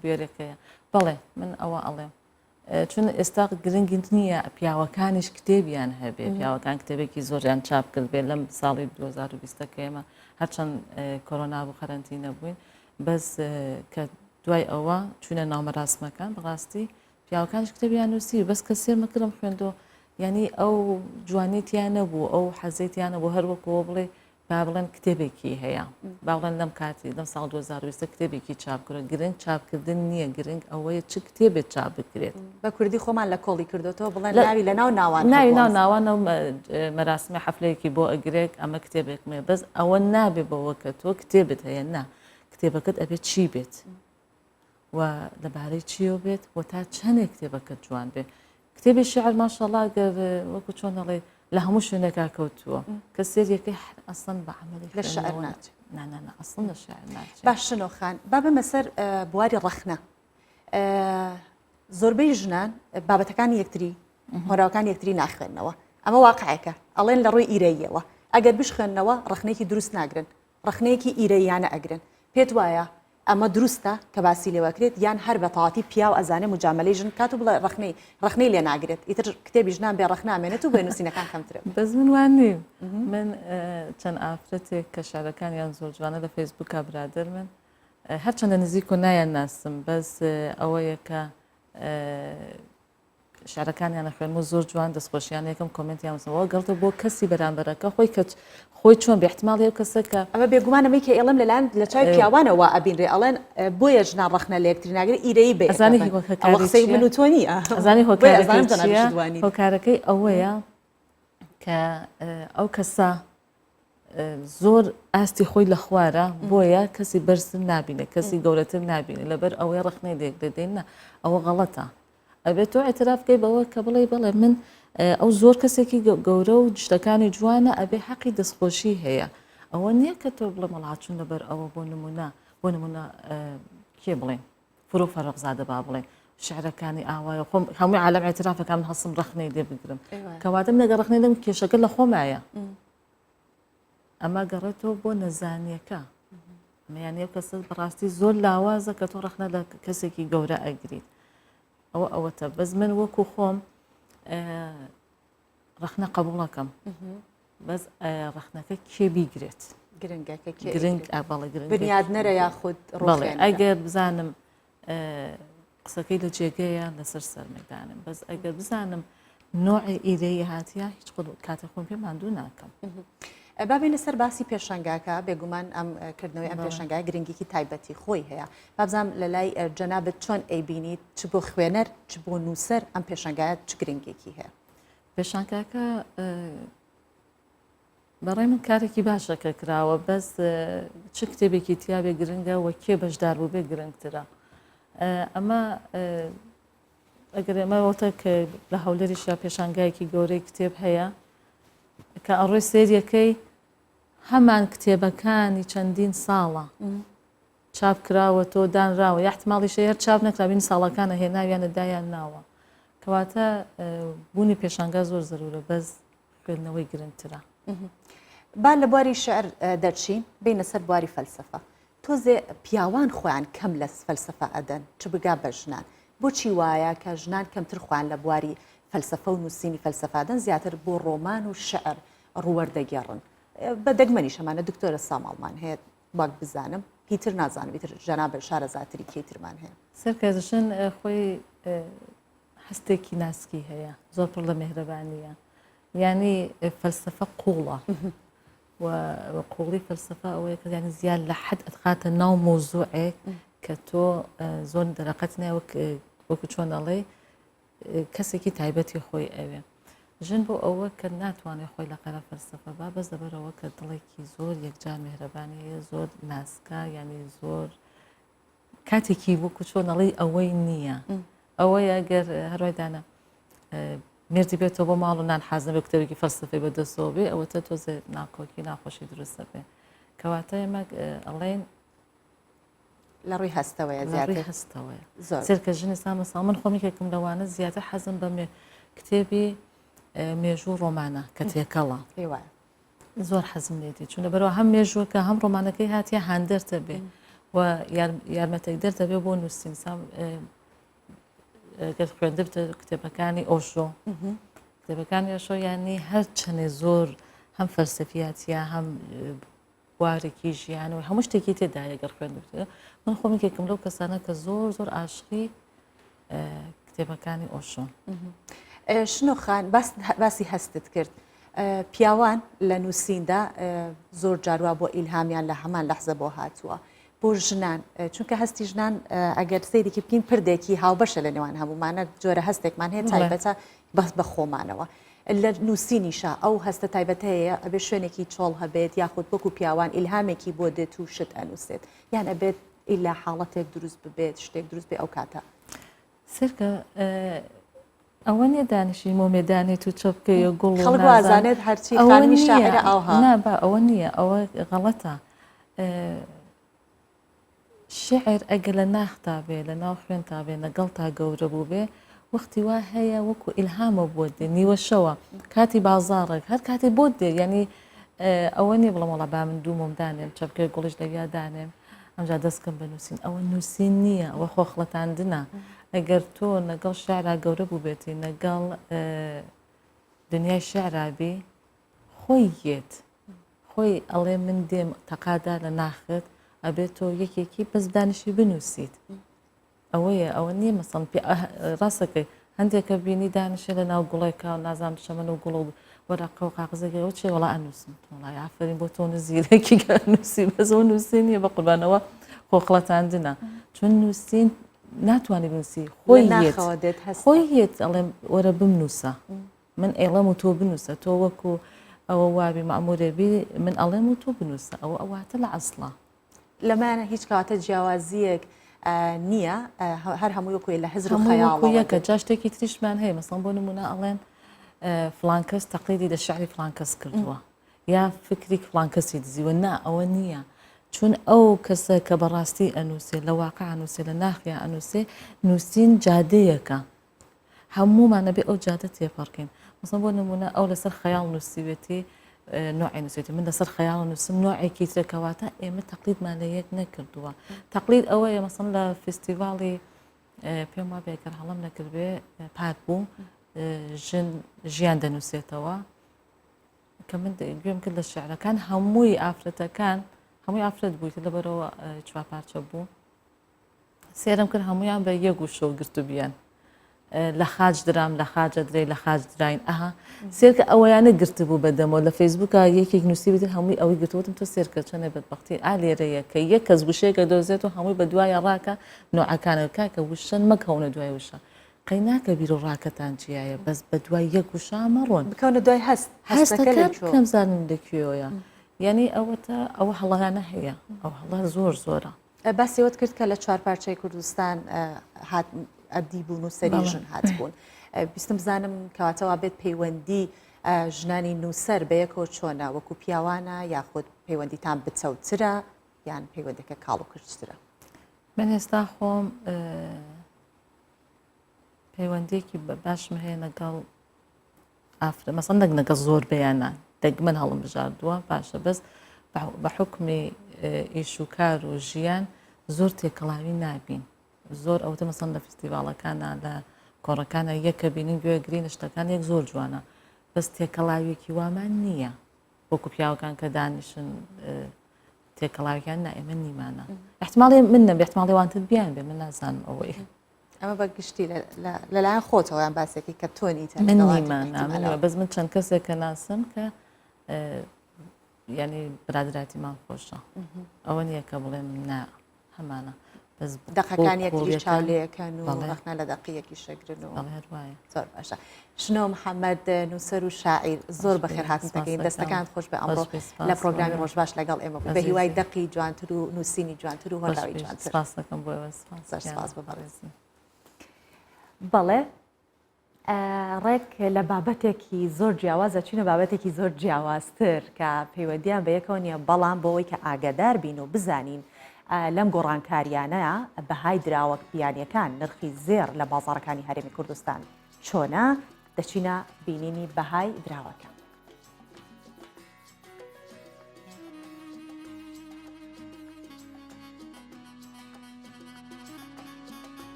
بوێرەکەیە بەڵێ من ئەوە ئەڵێم چون ئێستا گرنگ نییە پیاوەکانیش کتێبیان هەبێ پیاوەکان کتێبێکی زۆریان چاپ کرد بێ لەم ساڵی 2020 کە ئێمە هەرچەند کۆرۆنا بوو قەرەنتی نەبووین بەس کە دوای ئەوە چوونە ناو مەراسمەکان بەڕاستی پیاوەکانیش کتێبیان نووسی بەس کە سێمەکرم خوێندەوە یعنی ئەو جوانیتیان نەبوو ئەو حەزێتیان نەبوو هەر وەکەوە بڵێ با بڵێن کتێبێکی هەیە با بڵێن لەم کاتی لەم ساڵ 2020 کتێبێکی چاپ کرد گرنگ چاپکردن نییە گرنگ ئەوەیە چ کتێبێک چاپ بکرێت بە کوردی خۆمان لە کۆڵی کردوتەوە بڵێن ناوی لە ناو ناوان ناوی ناو ناوانە و مەراسمی حەفلەیەکی بۆ ئەگرێک ئەمە کتێبێکمێ بەس ئەوە نابێ بەوە کە تۆ کتێبت هەیە نا کتێبەکەت ئەبێت چی بێت و لەبارەی چیەوە بێت و تا چەندێک کتێبەکەت جوان بێت کتێبی شعر ماشەڵا گەر وەکو چۆن دەڵێ لە هەموو شوێنێکا کەوتووە کە سێریەکەی هەر ئەسڵەن بە عەمەلی لە شعر ناچێت نا نا نا ئەسڵەن لە شعر ناچێت باش شنۆ خان با بمە سەر بواری ڕەخنە زۆربەی ژنان بابەتەکانی یەکتری هۆنراوەکانی یەکتری ناخوێننەوە ئەمە واقعێکە ئەڵێن لە ڕووی ئیرەییەوە ئەگەر بشخوێننەوە ڕەخنەیەکی دروست ناگرن ڕەخنەیەکی ئیرەییانە ئەگرن پێت وایە ئەمە دروستە کە باسی لێوە کرێت یان هەر بە تەواتی پیاو ئەزانێ موجامەلەی ژن بکات و بڵێ ڕەخنەی ڕەخنەی لێ ناگرێت ئیتر کتێبی ژنان بێ ڕەخنە ئەمێنێت و بۆیە نووسینەکان کەمترە. بەس من وا نیم من چەند ئافرەتێک کە شعرەکانیان زۆر جوانە لە فەیسبووکا برادەرمن هەرچەندە نزیک و نایان ناسم بەس ئەوەیە کە شعرەکانیان ئەخوێنم و زۆر جوان دەستخۆشیان یەکەم کۆمێنتیان وسەوە گەڵتە بۆ کەسی بەرامبەرەکە خۆی کە خۆی چۆن بێ احتمال هەیە کەسە کە ئەمە بێگومان ئەمەی کە ئێڵم لەلایەن لە چاوی پیاوانەوە وا ئەبینرێ ئەڵێن بۆیە ژنان ڕەخنە لە یەکتری ناگرن ئیرەیی بە ئەزانی هۆکاری قسەی من و تۆ نییە ئەزانی هۆکارەکەی چییە هۆکارەکەی ئەوەیە کە ئەو کەسە زۆر ئاستی خۆی لە خوارە بۆیە کەسی بەرزتر نابینێت کەسی گەورەتر نابینێت لەبەر ئەوەی ڕخنەی لێک دەدەین نا ئەوە غەڵەتە. ئەبێت تۆ اعتراف بکەی بەوە کە بڵێ بەڵێ من ئەو زۆر کەسێکی گەورە و شتەکانی جوانە ئەبێ حەقی دەستخۆشی هەیە ئەوە نییە کە تۆ بڵێ مەڵاچون لەبەر ئەوە بۆ نمونە بۆ نمونە کێ بڵێن فرۆ فەرخزادە با بڵێن شعرەکانی ئاوایە خۆم هەمووی عالم اعترافەکان من هەستم ڕخنەی لێ بگرم کەواتە من لەگەڵ ڕخنەی لەم کێشەکە لە خۆمایە ئەمە گەڕێتەوە بۆ نەزانیەکە ئەمە یانی ئەو کەسە بەڕاستی زۆر لاوازە کە تۆ ڕەخنە لە کەسێکی گەورە ئەگریت ئەوە ئەوەتە بەس من وەکو خۆم ڕەخنە قبوڵەکەم بەس ڕەخنەکە کێ بیگرێت گرنگەکە گرنگ بەڵێ گرنگ بنیادنەرە یاخود بەڵێ ئەگەر بزانم قسەکەی لە جێگەیە لەسەر سەرمەدانم بەس ئەگەر بزانم نوعی ئیرەیی هاتیە هیچ خۆ کاتێ خۆم پێ ماندوو ناکەم. با بێینە سەر باسی پێشەنگاکە بێگومان ئەم کردنەوەی ئەم پێشەنگای گرنگێکی تایبەتی خۆی هەیە بابزانام لە لای جەنابت چۆن ئەیبینیت چ بۆ خوێنەر چ بۆ نووسەر ئەم پێشەنگایە چ گرنگێکی هەیە؟ پێشانگاکە بەڕای من کارێکی باشە کە کراوە بەس چ کتێبێکی تیاێ گرنگە و کێ بەشدار بوو بێ گرنگترە ئەمە ئەگەر ئێمە وەتە کە لە هەولێریشدا پێشانگایەکی گەورەی کتێب هەیە کە ئەڕۆی سێریەکەی هەمان کتێبەکانی چەندین ساڵە چاپ کراوە تۆ دانراوە یاحتماڵیشە هەر چاپ نەکرابین ساڵەکانە هێناویانە دایان ناوە کەواتە بوونی پێشانگا زۆر زەرورە بەس خوێندنەوەی گرنگترە. با لە بواری شعر دەرچین بینە سەر بواری فەلسەفە تۆزێ پیاوان خۆیان کەم لە فەلسەفە ئەدەن چ بگا بە ژنان بۆچی وایە کە ژنان کەمتر خۆیان لە بواری فەلسەفە و نووسینی فەلسەفادەن زیاتر بۆ ڕۆمان و شعر ڕووەردەگێڕن بە دەگمەنیش هەمانە دکتۆرە ساماڵمان هەیە وەک بزانم هیتر نازانم ئیتر جەنابت شارەزاتری کێی ترمان هەیە. سەرکە ژن خۆی هەستێکی ناسکی هەیە زۆر پڕ لە مێهرەبانیە یعنی فەلسفە قوڵە و قوڵی فەلسفە ئەوەیە کە یعنی زیاد لە حەد ئەتخاتە ناو مۆزوعێک کە تۆ زۆر دەرەقەت نایە وەک وەکو چۆن ئەڵێ کەسێکی تایبەتی خۆی ئەوێ ژن بۆ ئەوە کە ناتوانێت خۆی لە قەرە فەلسفە با بەس لەبەرەوە کە دڵێکی زۆر یەکجار مێهرەبانی هەیە زۆر ناسکە یعنی زۆر کاتێکی وەکو چۆن ئەڵێی ئەوەی نییە ئەوەیە ئەگەر هەروای دانا مردی بێتەوە بۆ ماڵ و نان حاز نەبێ کتێبێکی فەلسفەی بە دەستەوە بێ ئەوەتە تۆزێ ناکۆکی ناخۆشی دروستە بێ کەواتە ئێمە ئەڵێن لە ڕووی هەستەوەیە زیاتر هەستەوەیە زۆر سێرکە ژنی سامە ساڵ من خۆم یەکێکم لەوانە زیاتر حەزم بە کتێبی مێژوو ڕۆمانە کە تێکەڵە زۆر حەزم لێتی چون لەبەرەوە هەم مێژووەکە هەم ڕۆمانەکەی هاتیە هاندەرتە بێ و یارمەتێک دەرتە بێ بۆ نووسین سام گەر خوێندبتە کتێبەکانی ئۆشۆ کتێبەکانی ئۆشۆ یانی هەر چەنێ زۆر هەم فەلسەفیاتە هەم بوارێکی ژیان و هەموو شتێکی تێدایە گەر خوێندبتە من خۆم یەکێکم لەو کەسانە کە زۆر زۆر عاشقی کتێبەکانی ئۆشۆن. شنۆ خان باسی هەستت کرد پیاوان لە نووسیندا زۆر جاروا بۆ ئیلهامیان لە هەمان لەحزە بۆ هاتووە بۆ ژنان چونکە هەستی ژنان ئەگەر سەیرێکی بکەین پردێکی هاوبەشە لە نێوان هەمومانە جۆرە هەستێکمان هەیە تایبەتە بەس بە خۆمانەوە لە نووسینیشا ئەو هەستە تایبەتە هەیە ئەبێ شوێنێکی چۆڵ هەبێت یاخود وەکو پیاوان ئیلهامێکی بۆ دێت و شت ئەنووسێت یان ئەبێت ئیلا حاڵەتێک دروست ببێت شتێک دروست بێ ئەو کاتە. سەرکە ئەوە نیە دانیشی مۆمێ دانێت و چە بکەی و گوڵ و خەڵک نازانم. وازانێت هەرچی ئەوە خانمی نییە. شاعیرە ئاوها. نا با ئەوە نییە ئەوە غەڵەتە شیعر ئەگەر لە ناختا بێ لە ناو خوێنتا بێ لەگەڵتا گەورە بووبێ وەختی وا هەیە وەکو ئیلهامە بۆت دێ نیوە شەوە کاتی بازاڕێک هەر کاتی بۆت دێ یعنی ئەوە نییە بڵێم وەڵا با من دوو مۆم دانێم چەپکێک گوڵیش لەویا دانێم ئەمجا دەستکەم بە نووسین ئەوە نووسین نییە ئەوە خۆخڵەتاندنە ئەگەر تۆ لەگەڵ شعرا گەورە بووبێتی لەگەڵ دنیای شعرا بی خۆی یەت خۆی ئەڵێ من دێم تەقادا لە ناخت ئەبێت تۆ یەکێکی بەس دانیشی بنووسیت ئەوەیە ئەوە نییە مەسەڵەن پێ ڕاستەکەی هەندێکە بینی دانیشێ لە ناو گوڵێکا و نازانم چەمەن و گوڵ و وەرەقە و قاقزێکی ئەوە چیە وەڵا ئەنووسم وەڵای ئافەرین بۆ تۆ نزیرەکی کە نووسی بەس ئەوە نووسین نییە بە قوربانەوە خۆخڵەتاندنە چون نووسین ناتوانانی بنووسی خۆی لە یەت ناخەوە دێت هەستە. خۆی یەت ئەڵێم وەرە بمنووسە من ئەیڵێم و تۆ بنووسە تۆ وەکو ئەوە وابی مەعمورێ بی من ئەڵێم و تۆ بنووسە ئەوە ئەواتە لە ئەسڵا لەمانە هیچ کاتە جیاوازیەک. نییە هەر هەمووی وەکوێ لە هزر و خەیاڵەوە یەکە جا شتێکی تریشمان هەیە مەسەڵەن بۆ نمونە ئەڵێن فڵان کەس تەقلیدی لە شعری فڵان کەس کردووە یا فکری فڵان کەسی دزیوە نا ئەوە نییە چون ئەو کەسە کە بەڕاستی ئەنووسێ لە واقع ئەنووسێ لە ناخیا ئەنووسێ نووسین جادەیەکە هەموومان ئەبێ ئەو جادە تێپەڕکەین مەسەڵەن بۆ نمونە ئەو لەسەر خەیاڵ نووسیوێتی نوعی نووسێتی من لەسەر خەیاڵ نووسم نوعێکی ترە کەواتە ئێمە تەقلیدمان لە یەک نەکردووە تەقلید ئەوەیە مەسەڵەن لە فستیڤاڵی پێم وابێ گەر هەڵەم نەکردبێ پار بوو ژن ژیان دەنووسێتەوە کە من گوێم کرد لە شعرەکان هەمووی ئافرەتەکان هەمووی ئافرەت بوویت لەبەرەوە چوار پارچە بوو سێرم کرد هەمویان بە یەک وشەوە گرتوبیان لە خاچ درام لە خاجە درێ لە خاچ دراین ئەها سێرکە ئەوەیانە گرتبوو بەدەمەوە لە فەیسبوکە یەکێک نووسی بتر هەمووی ئەوەی گرتوتم تۆ سێرکە چەنێ بەدبختی ئا لێرەیە کە یەک کەس وشەیەکە دۆزێت و هەمووی بە دوایە ڕاکە نوعەکانە کاکە وشەن مەکەونە دوای وشە قەیناکە بیر و ڕاکەتان جیایە بەس بە دوای یەک وشە مەڕۆن بکەونە دوای هەست هەستەکە کەم زانن لە کوێوەیە یعنی ئەوەتە ئەوە هەڵانە هەیە ئەو هەڵە زۆر زۆرە باسی ئەوەت کرد کە لە چوارپارچەی کوردستان هات ئەدیب و نووسەری ژن هاتبوون. بیستم بزانم کەواتە وا بێت پەیوەندی ژنانی نووسەر بەیەکەوە چۆنە وەکو پیاوانە یاخود پەیوەندیتان بچەوترە یان پەیوەندەکە کاڵ و کرچترە؟ من ئێستا خۆم پەیوەندیەکی باشم هەیە لەگەڵ ئافرەت مەسەن نەک نەگەڵ زۆر بەیانە دەگمەن هەڵم بژاردووە باشە بەس بە حکمی ئیش و کار و ژیان زۆر تێکەڵاوی نابین زۆر ئەوتە مەسەن لە فستیڤاڵەکانە لە کۆڕەکانە یەکە بینین گوێگرین شتەکان یەک زۆر جوانە بەس تێکەڵاویەکی وامان نییە وەکو پیاوەکان کە دانیشن تێکەڵاویان نا ئێمە نیمانە احتماڵی من نەبێ احتماڵی وانتر بیان بێ من نازانم ئەوەی ئەمە بە گشتی لەلایەن خۆتەوە یان باسێکی کە تۆ نیتە من نیمە بەس من چەند کەسێک کە ناسم کە ینی برادراتیمان خۆشە ئەوە نییە کە بڵێم نا هەمانە بەس دەقەکان یەکتری چاولەکەن و ڕەخنە لە دەقی یەکی شەگرن و زۆر باشە شنۆ محەممەد نووسەر و شاعیر زۆر بەخێر هاتن دەکەین دەستەکان خۆش بە ئەمڕۆ لە پرۆگرامی ڕۆژباش لەگەڵ ئێمە بە هیوای دەقی جوانتر و نووسینی جوانتر و هۆنراوی جوانتر سپاس دەکەم بۆ ئێوە زۆر سپاس بۆ بەڕێزی. بەڵێ ڕێک لە بابەتێکی زۆر جیاواز ئەچینە بابەتێکی زۆر جیاوازتر کە پەیوەندیان بە یەکەوە نییە بەڵام بۆ ئەوەی کە ئاگادار بین و بزانین لەم گۆڕانکاریانە بەهای دراوە بیانیەکان نرخی زێڕ لە بازاڕەکانی هەرێمی کوردستان چۆنە دەچینە بینینی بەهای دراوەکە.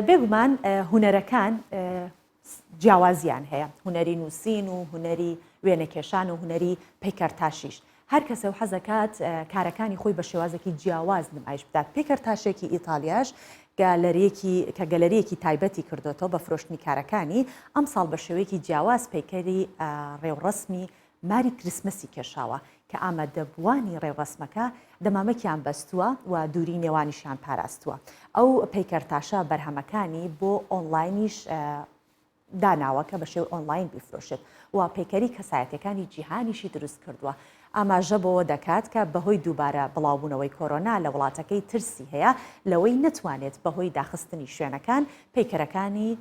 بێگومان هونەرەکان جیاوازیان هەیە هونەری نووسین و هونەری وێنەکێشان و هونەری پەیکەرتاشیش هەر کەسە و حەزەکات کارەکانی خۆی بە شێوازێکی جیاواز نمایش بدات پەیکەرتاشێکی ئیتالیاش گالەریەکی کە گەلەریەکی تایبەتی کردوێتەوە بە فرۆشتنی کارەکانی ئەمساڵ بە شێوەیەکی جیاواز پەیکەری ڕێوڕەسمی ماری کریسمسی کێشاوە کە ئامادەبووانی ڕێوڕەسمەکە دەمامکیان بەستووە و دووری نێوانیشیان پاراستووە. ئەو پەیکەرتاشە بەرهەمەکانی بۆ ئۆنلاینیش داناوە کە بە شێوەی ئۆنلاین بیفرۆشێت و پەیکەری کەسایەتیەکانی جیهانیشی دروست کردووە. ئاماژە بەوە دەکات کە بەهۆی دووبارە بڵاوبوونەوەی کۆرۆنا لە وڵاتەکەی ترسی هەیە لەوەی نەتوانێت بەهۆی داخستنی شوێنەکان پەیکەرەکانی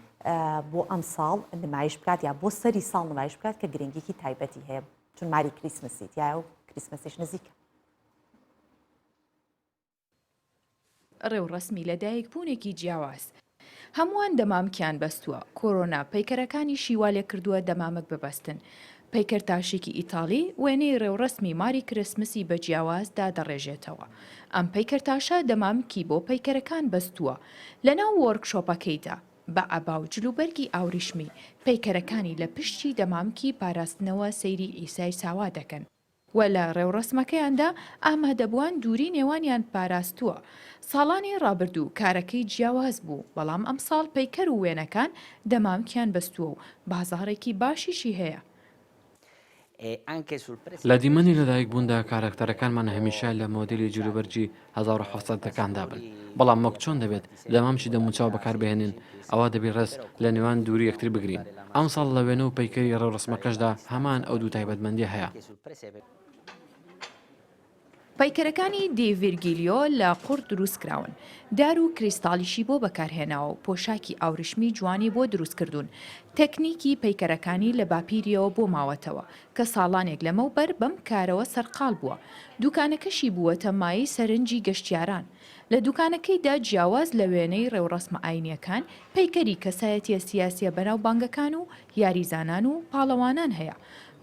بۆ ئەمساڵ نمایش بکات یا بۆ سەری ساڵ نمایش بکات کە گرنگیکی تایبەتی هەیە چون ماری کریسمسی تایە و کریسمسیش نزیکە. ڕێوڕەسمی لەدایکبوونێکی جیاواز. هەمووان دەمامکیان بەستووە، کۆرۆنا پەیکەرەکانیشی وا لێکردووە دەمامک ببەستن. پەیکەرتاشێکی ئیتاڵی وێنەی ڕێوڕەسمی ماری کرسمسی بە جیاواز دادەڕێژێتەوە. ئەم پەیکەرتاشە دەمامکی بۆ پەیکەرەکان بەستووە. لەناو وۆرکشۆپەکەیدا، بە عەبا و جلوبەرگی ئاوریشمی، پەیکەرەکانی لە پشتی دەمامکی پاراستنەوە سەیری عیسای ساوا دەکەن. و لە ڕێوڕەسمەکەیاندا ئامادەبووان دووری نێوانیان پاراستووە. ساڵانی ڕابردوو کارەکەی جیاواز بوو، بەڵام ئەمساڵ پەیکەر و وێنەکان دەمامکیان بەستووە و بازاڕێکی باشیشی هەیە. لە دیمەنی لەدایکبووندا کارەکتەرەکانمان هەمیشە لە مۆدێلی جلوبەرگی 1700 ەکاندا بن، بەڵام وەک چۆن دەبێت دەمامکی دەموچاو بەکاربهێنین، ئەوا دەبی ڕێز لە نێوان دووری یەکتر بگرین. ئەمساڵ لە وێنە و پەیکەری ڕێوڕەسمەکەشدا هەمان ئەو دوو تایبەتمەندییە هەیە. پەیکەرەکانی دی ڤیرگیلیۆ لە قوڕ دروستکراون، دار و کریستاڵیشی بۆ بەکارهێناوە و پۆشاکی ئاوریشمی جوانی بۆ دروستکردوون، تەکنیکی پەیکەرەکانی لە باپیریەوە بۆ ماوەتەوە کە ساڵانێک لەمەوبەر بەم کارەوە سەرقاڵ بووە، دوکانەکەشی بووەتە مایەی سەرنجی گەشتیاران. لە دوکانەکەیدا جیاواز لە وێنەی ڕێوڕەسمە ئاینییەکان، پەیکەری کەسایەتییە سیاسییە بەناوبانگەکان و یاریزانان و پاڵەوانان هەیە.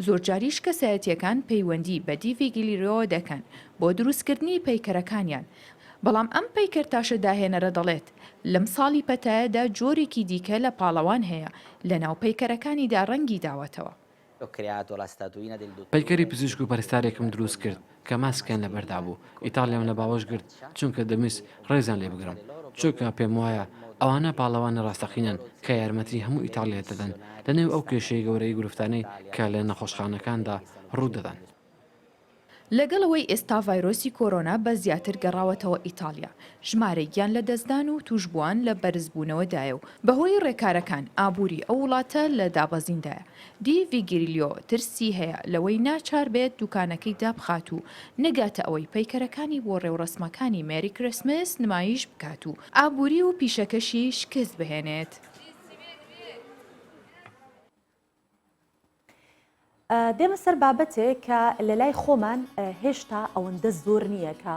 زۆرجاریش کەسایەتییەکان پەیوەندی بە دی ڤیگیلیۆوە دەکەن بۆ دروستکردنی پەیکەرەکانیان. بەڵام ئەم پەیکەرتاشە داهێنەرە دەڵێت، لەم ساڵی پەتایەدا جۆرێکی دیکە لە پاڵەوان هەیە لەناو پەیکەرەکانیدا ڕەنگی داوەتەوە. پەیکەری پزیشک و پەرستارێکم دروست کرد کە ماسکیان لەبەردا بوو، ئیتاڵیام لە باوەش گرت چونکە دەمویست ڕێزیان لێ بگرم، چونکە پێموایە ئەوانە پاڵەوانی ڕاستەقینەن کە یارمەتی هەموو ئیتاڵیا دەدەن لەنێو ئەو کێشەی گەورەی گرفتانەی کە لە نەخۆشخانەکاندا ڕوودەدەن. لەگەڵ ئەوەی ئێستا ڤایرۆسی کۆرۆنا بە زیاتر گەڕاوەتەوە ئیتاڵیا، ژمارەی گیان لەدەستدان و تووشبووان لە بەرزبوونەوەدایە و بەهۆی ڕێکارەکان ئابووری ئەو وڵاتە لە دابەزیندایە. دی ڤیگیریلیۆ ترسی هەیە لەوەی ناچار بێت دوکانەکەی دابخات و نەگاتە ئەوەی پەیکەرەکانی بۆ ڕێوڕەسمەکانی مێری کریسمس نمایش بکات و ئابووری و پیشەکەشی شکست بهێنێت. دێمە سەر بابەتێک کە لە لای خۆمان هێشتا ئەوەندە زۆر نییە کە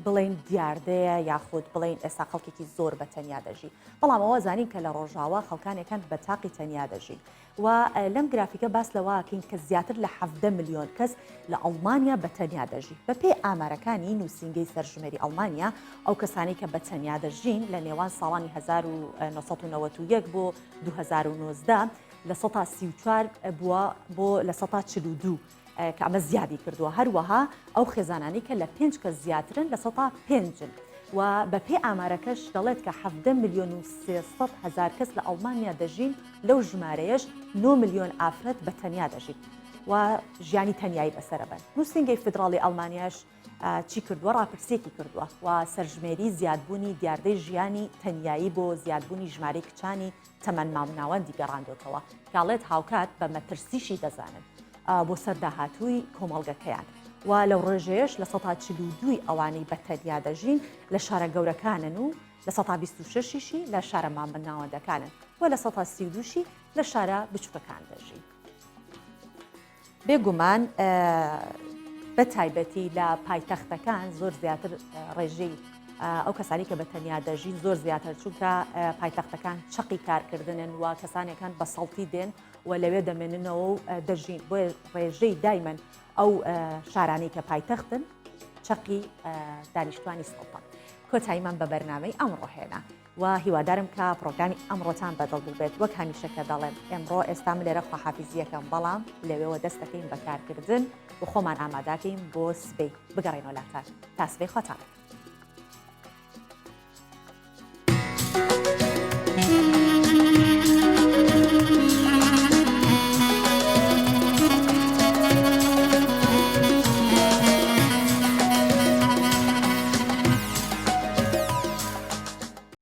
بڵین دیاردەیە یاخود بڵین ئێستا خەڵکێکی زۆر بە تەنیا دەژی بەڵام ئەوە زانین کە لە ڕۆژاوا خەڵکانێکان بە تاقی تەنیا دەژین و لەم گرافیکە باس لەوەکەین کە زیاتر لە 17 ملیۆن کەس لە ئەڵمانیا بە تەنیا دەژی بە پێی ئامارەکانی نووسینگەی سەرژمێری ئەڵمانیا ئەو کەسانی کە بە تەنیا دەژین لە نێوان ساڵانی 1991 بۆ 2019 34% بووە بۆ 42% کە ئەمە زیادی کردووە هەروەها ئەو خێزانانی کە لە پێنج کەس زیاترن لە پێنجن و بە پێی ئامارەکەش دەڵێت کە 17 ملیۆن و 300 هەزار کەس لە ئەڵمانیا دەژین لەو ژمارەیەش 9 ملیۆن ئافرەت بە تەنیا دەژین و ژیانی تەنیایی بەسەرەبەن. نووسینگەی فیدراڵی ئەڵمانیاش چی کردووە؟ ڕاپرسییەکی کردووە و سەرژمێری زیادبوونی دیاردەی ژیانی تەنیایی بۆ زیادبوونی ژمارەی کچانی تەمەن مامناوەندی گەڕاندۆتەوە کە ئەڵێت هاوکات بە مەترسیشی دەزانن بۆ سەر داهاتووی کۆمەڵگەکەیان و لەو ڕێژەیەش 42% ی ئەوانەی بە تەنیا دەژین لە شارە گەورەکانن و 26%یشی لە شارە مامناوەندەکانن و 32%شی لە شارە بچووکەکان دەژین. بێگومان بە تایبەتی لە پایتەختەکان زۆر زیاتر ڕێژەی ئەو کەسانی کە بە تەنیا دەژین زۆر زیاتر چونکە پایتەختەکان چەقی کارکردنن و کەسانێکان بە سەڵتی دێن و لەوێ دەمێننەوە و دەژین بۆیە ڕێژەی دایمەن ئەو شارانەی کە پایتەختن چەقی دانیشتوانی سەڵتە کۆتاییمان بە بەرنامەی ئەمڕۆ هێنا. و هیوادارم کە پڕۆگرامی ئەمڕۆتان بەدڵ بووبێت وەک هەمیشە کە دەڵێم ئێمڕۆ ئێستا من لێرە خواحافیزیەکەم بەڵام لەوێوە دەست دەکەین بە کارکردن و خۆمان ئاماداکەین بۆ سبەی بگەڕێنەوە لاتان تا سبەی خۆتان لەگەڵ.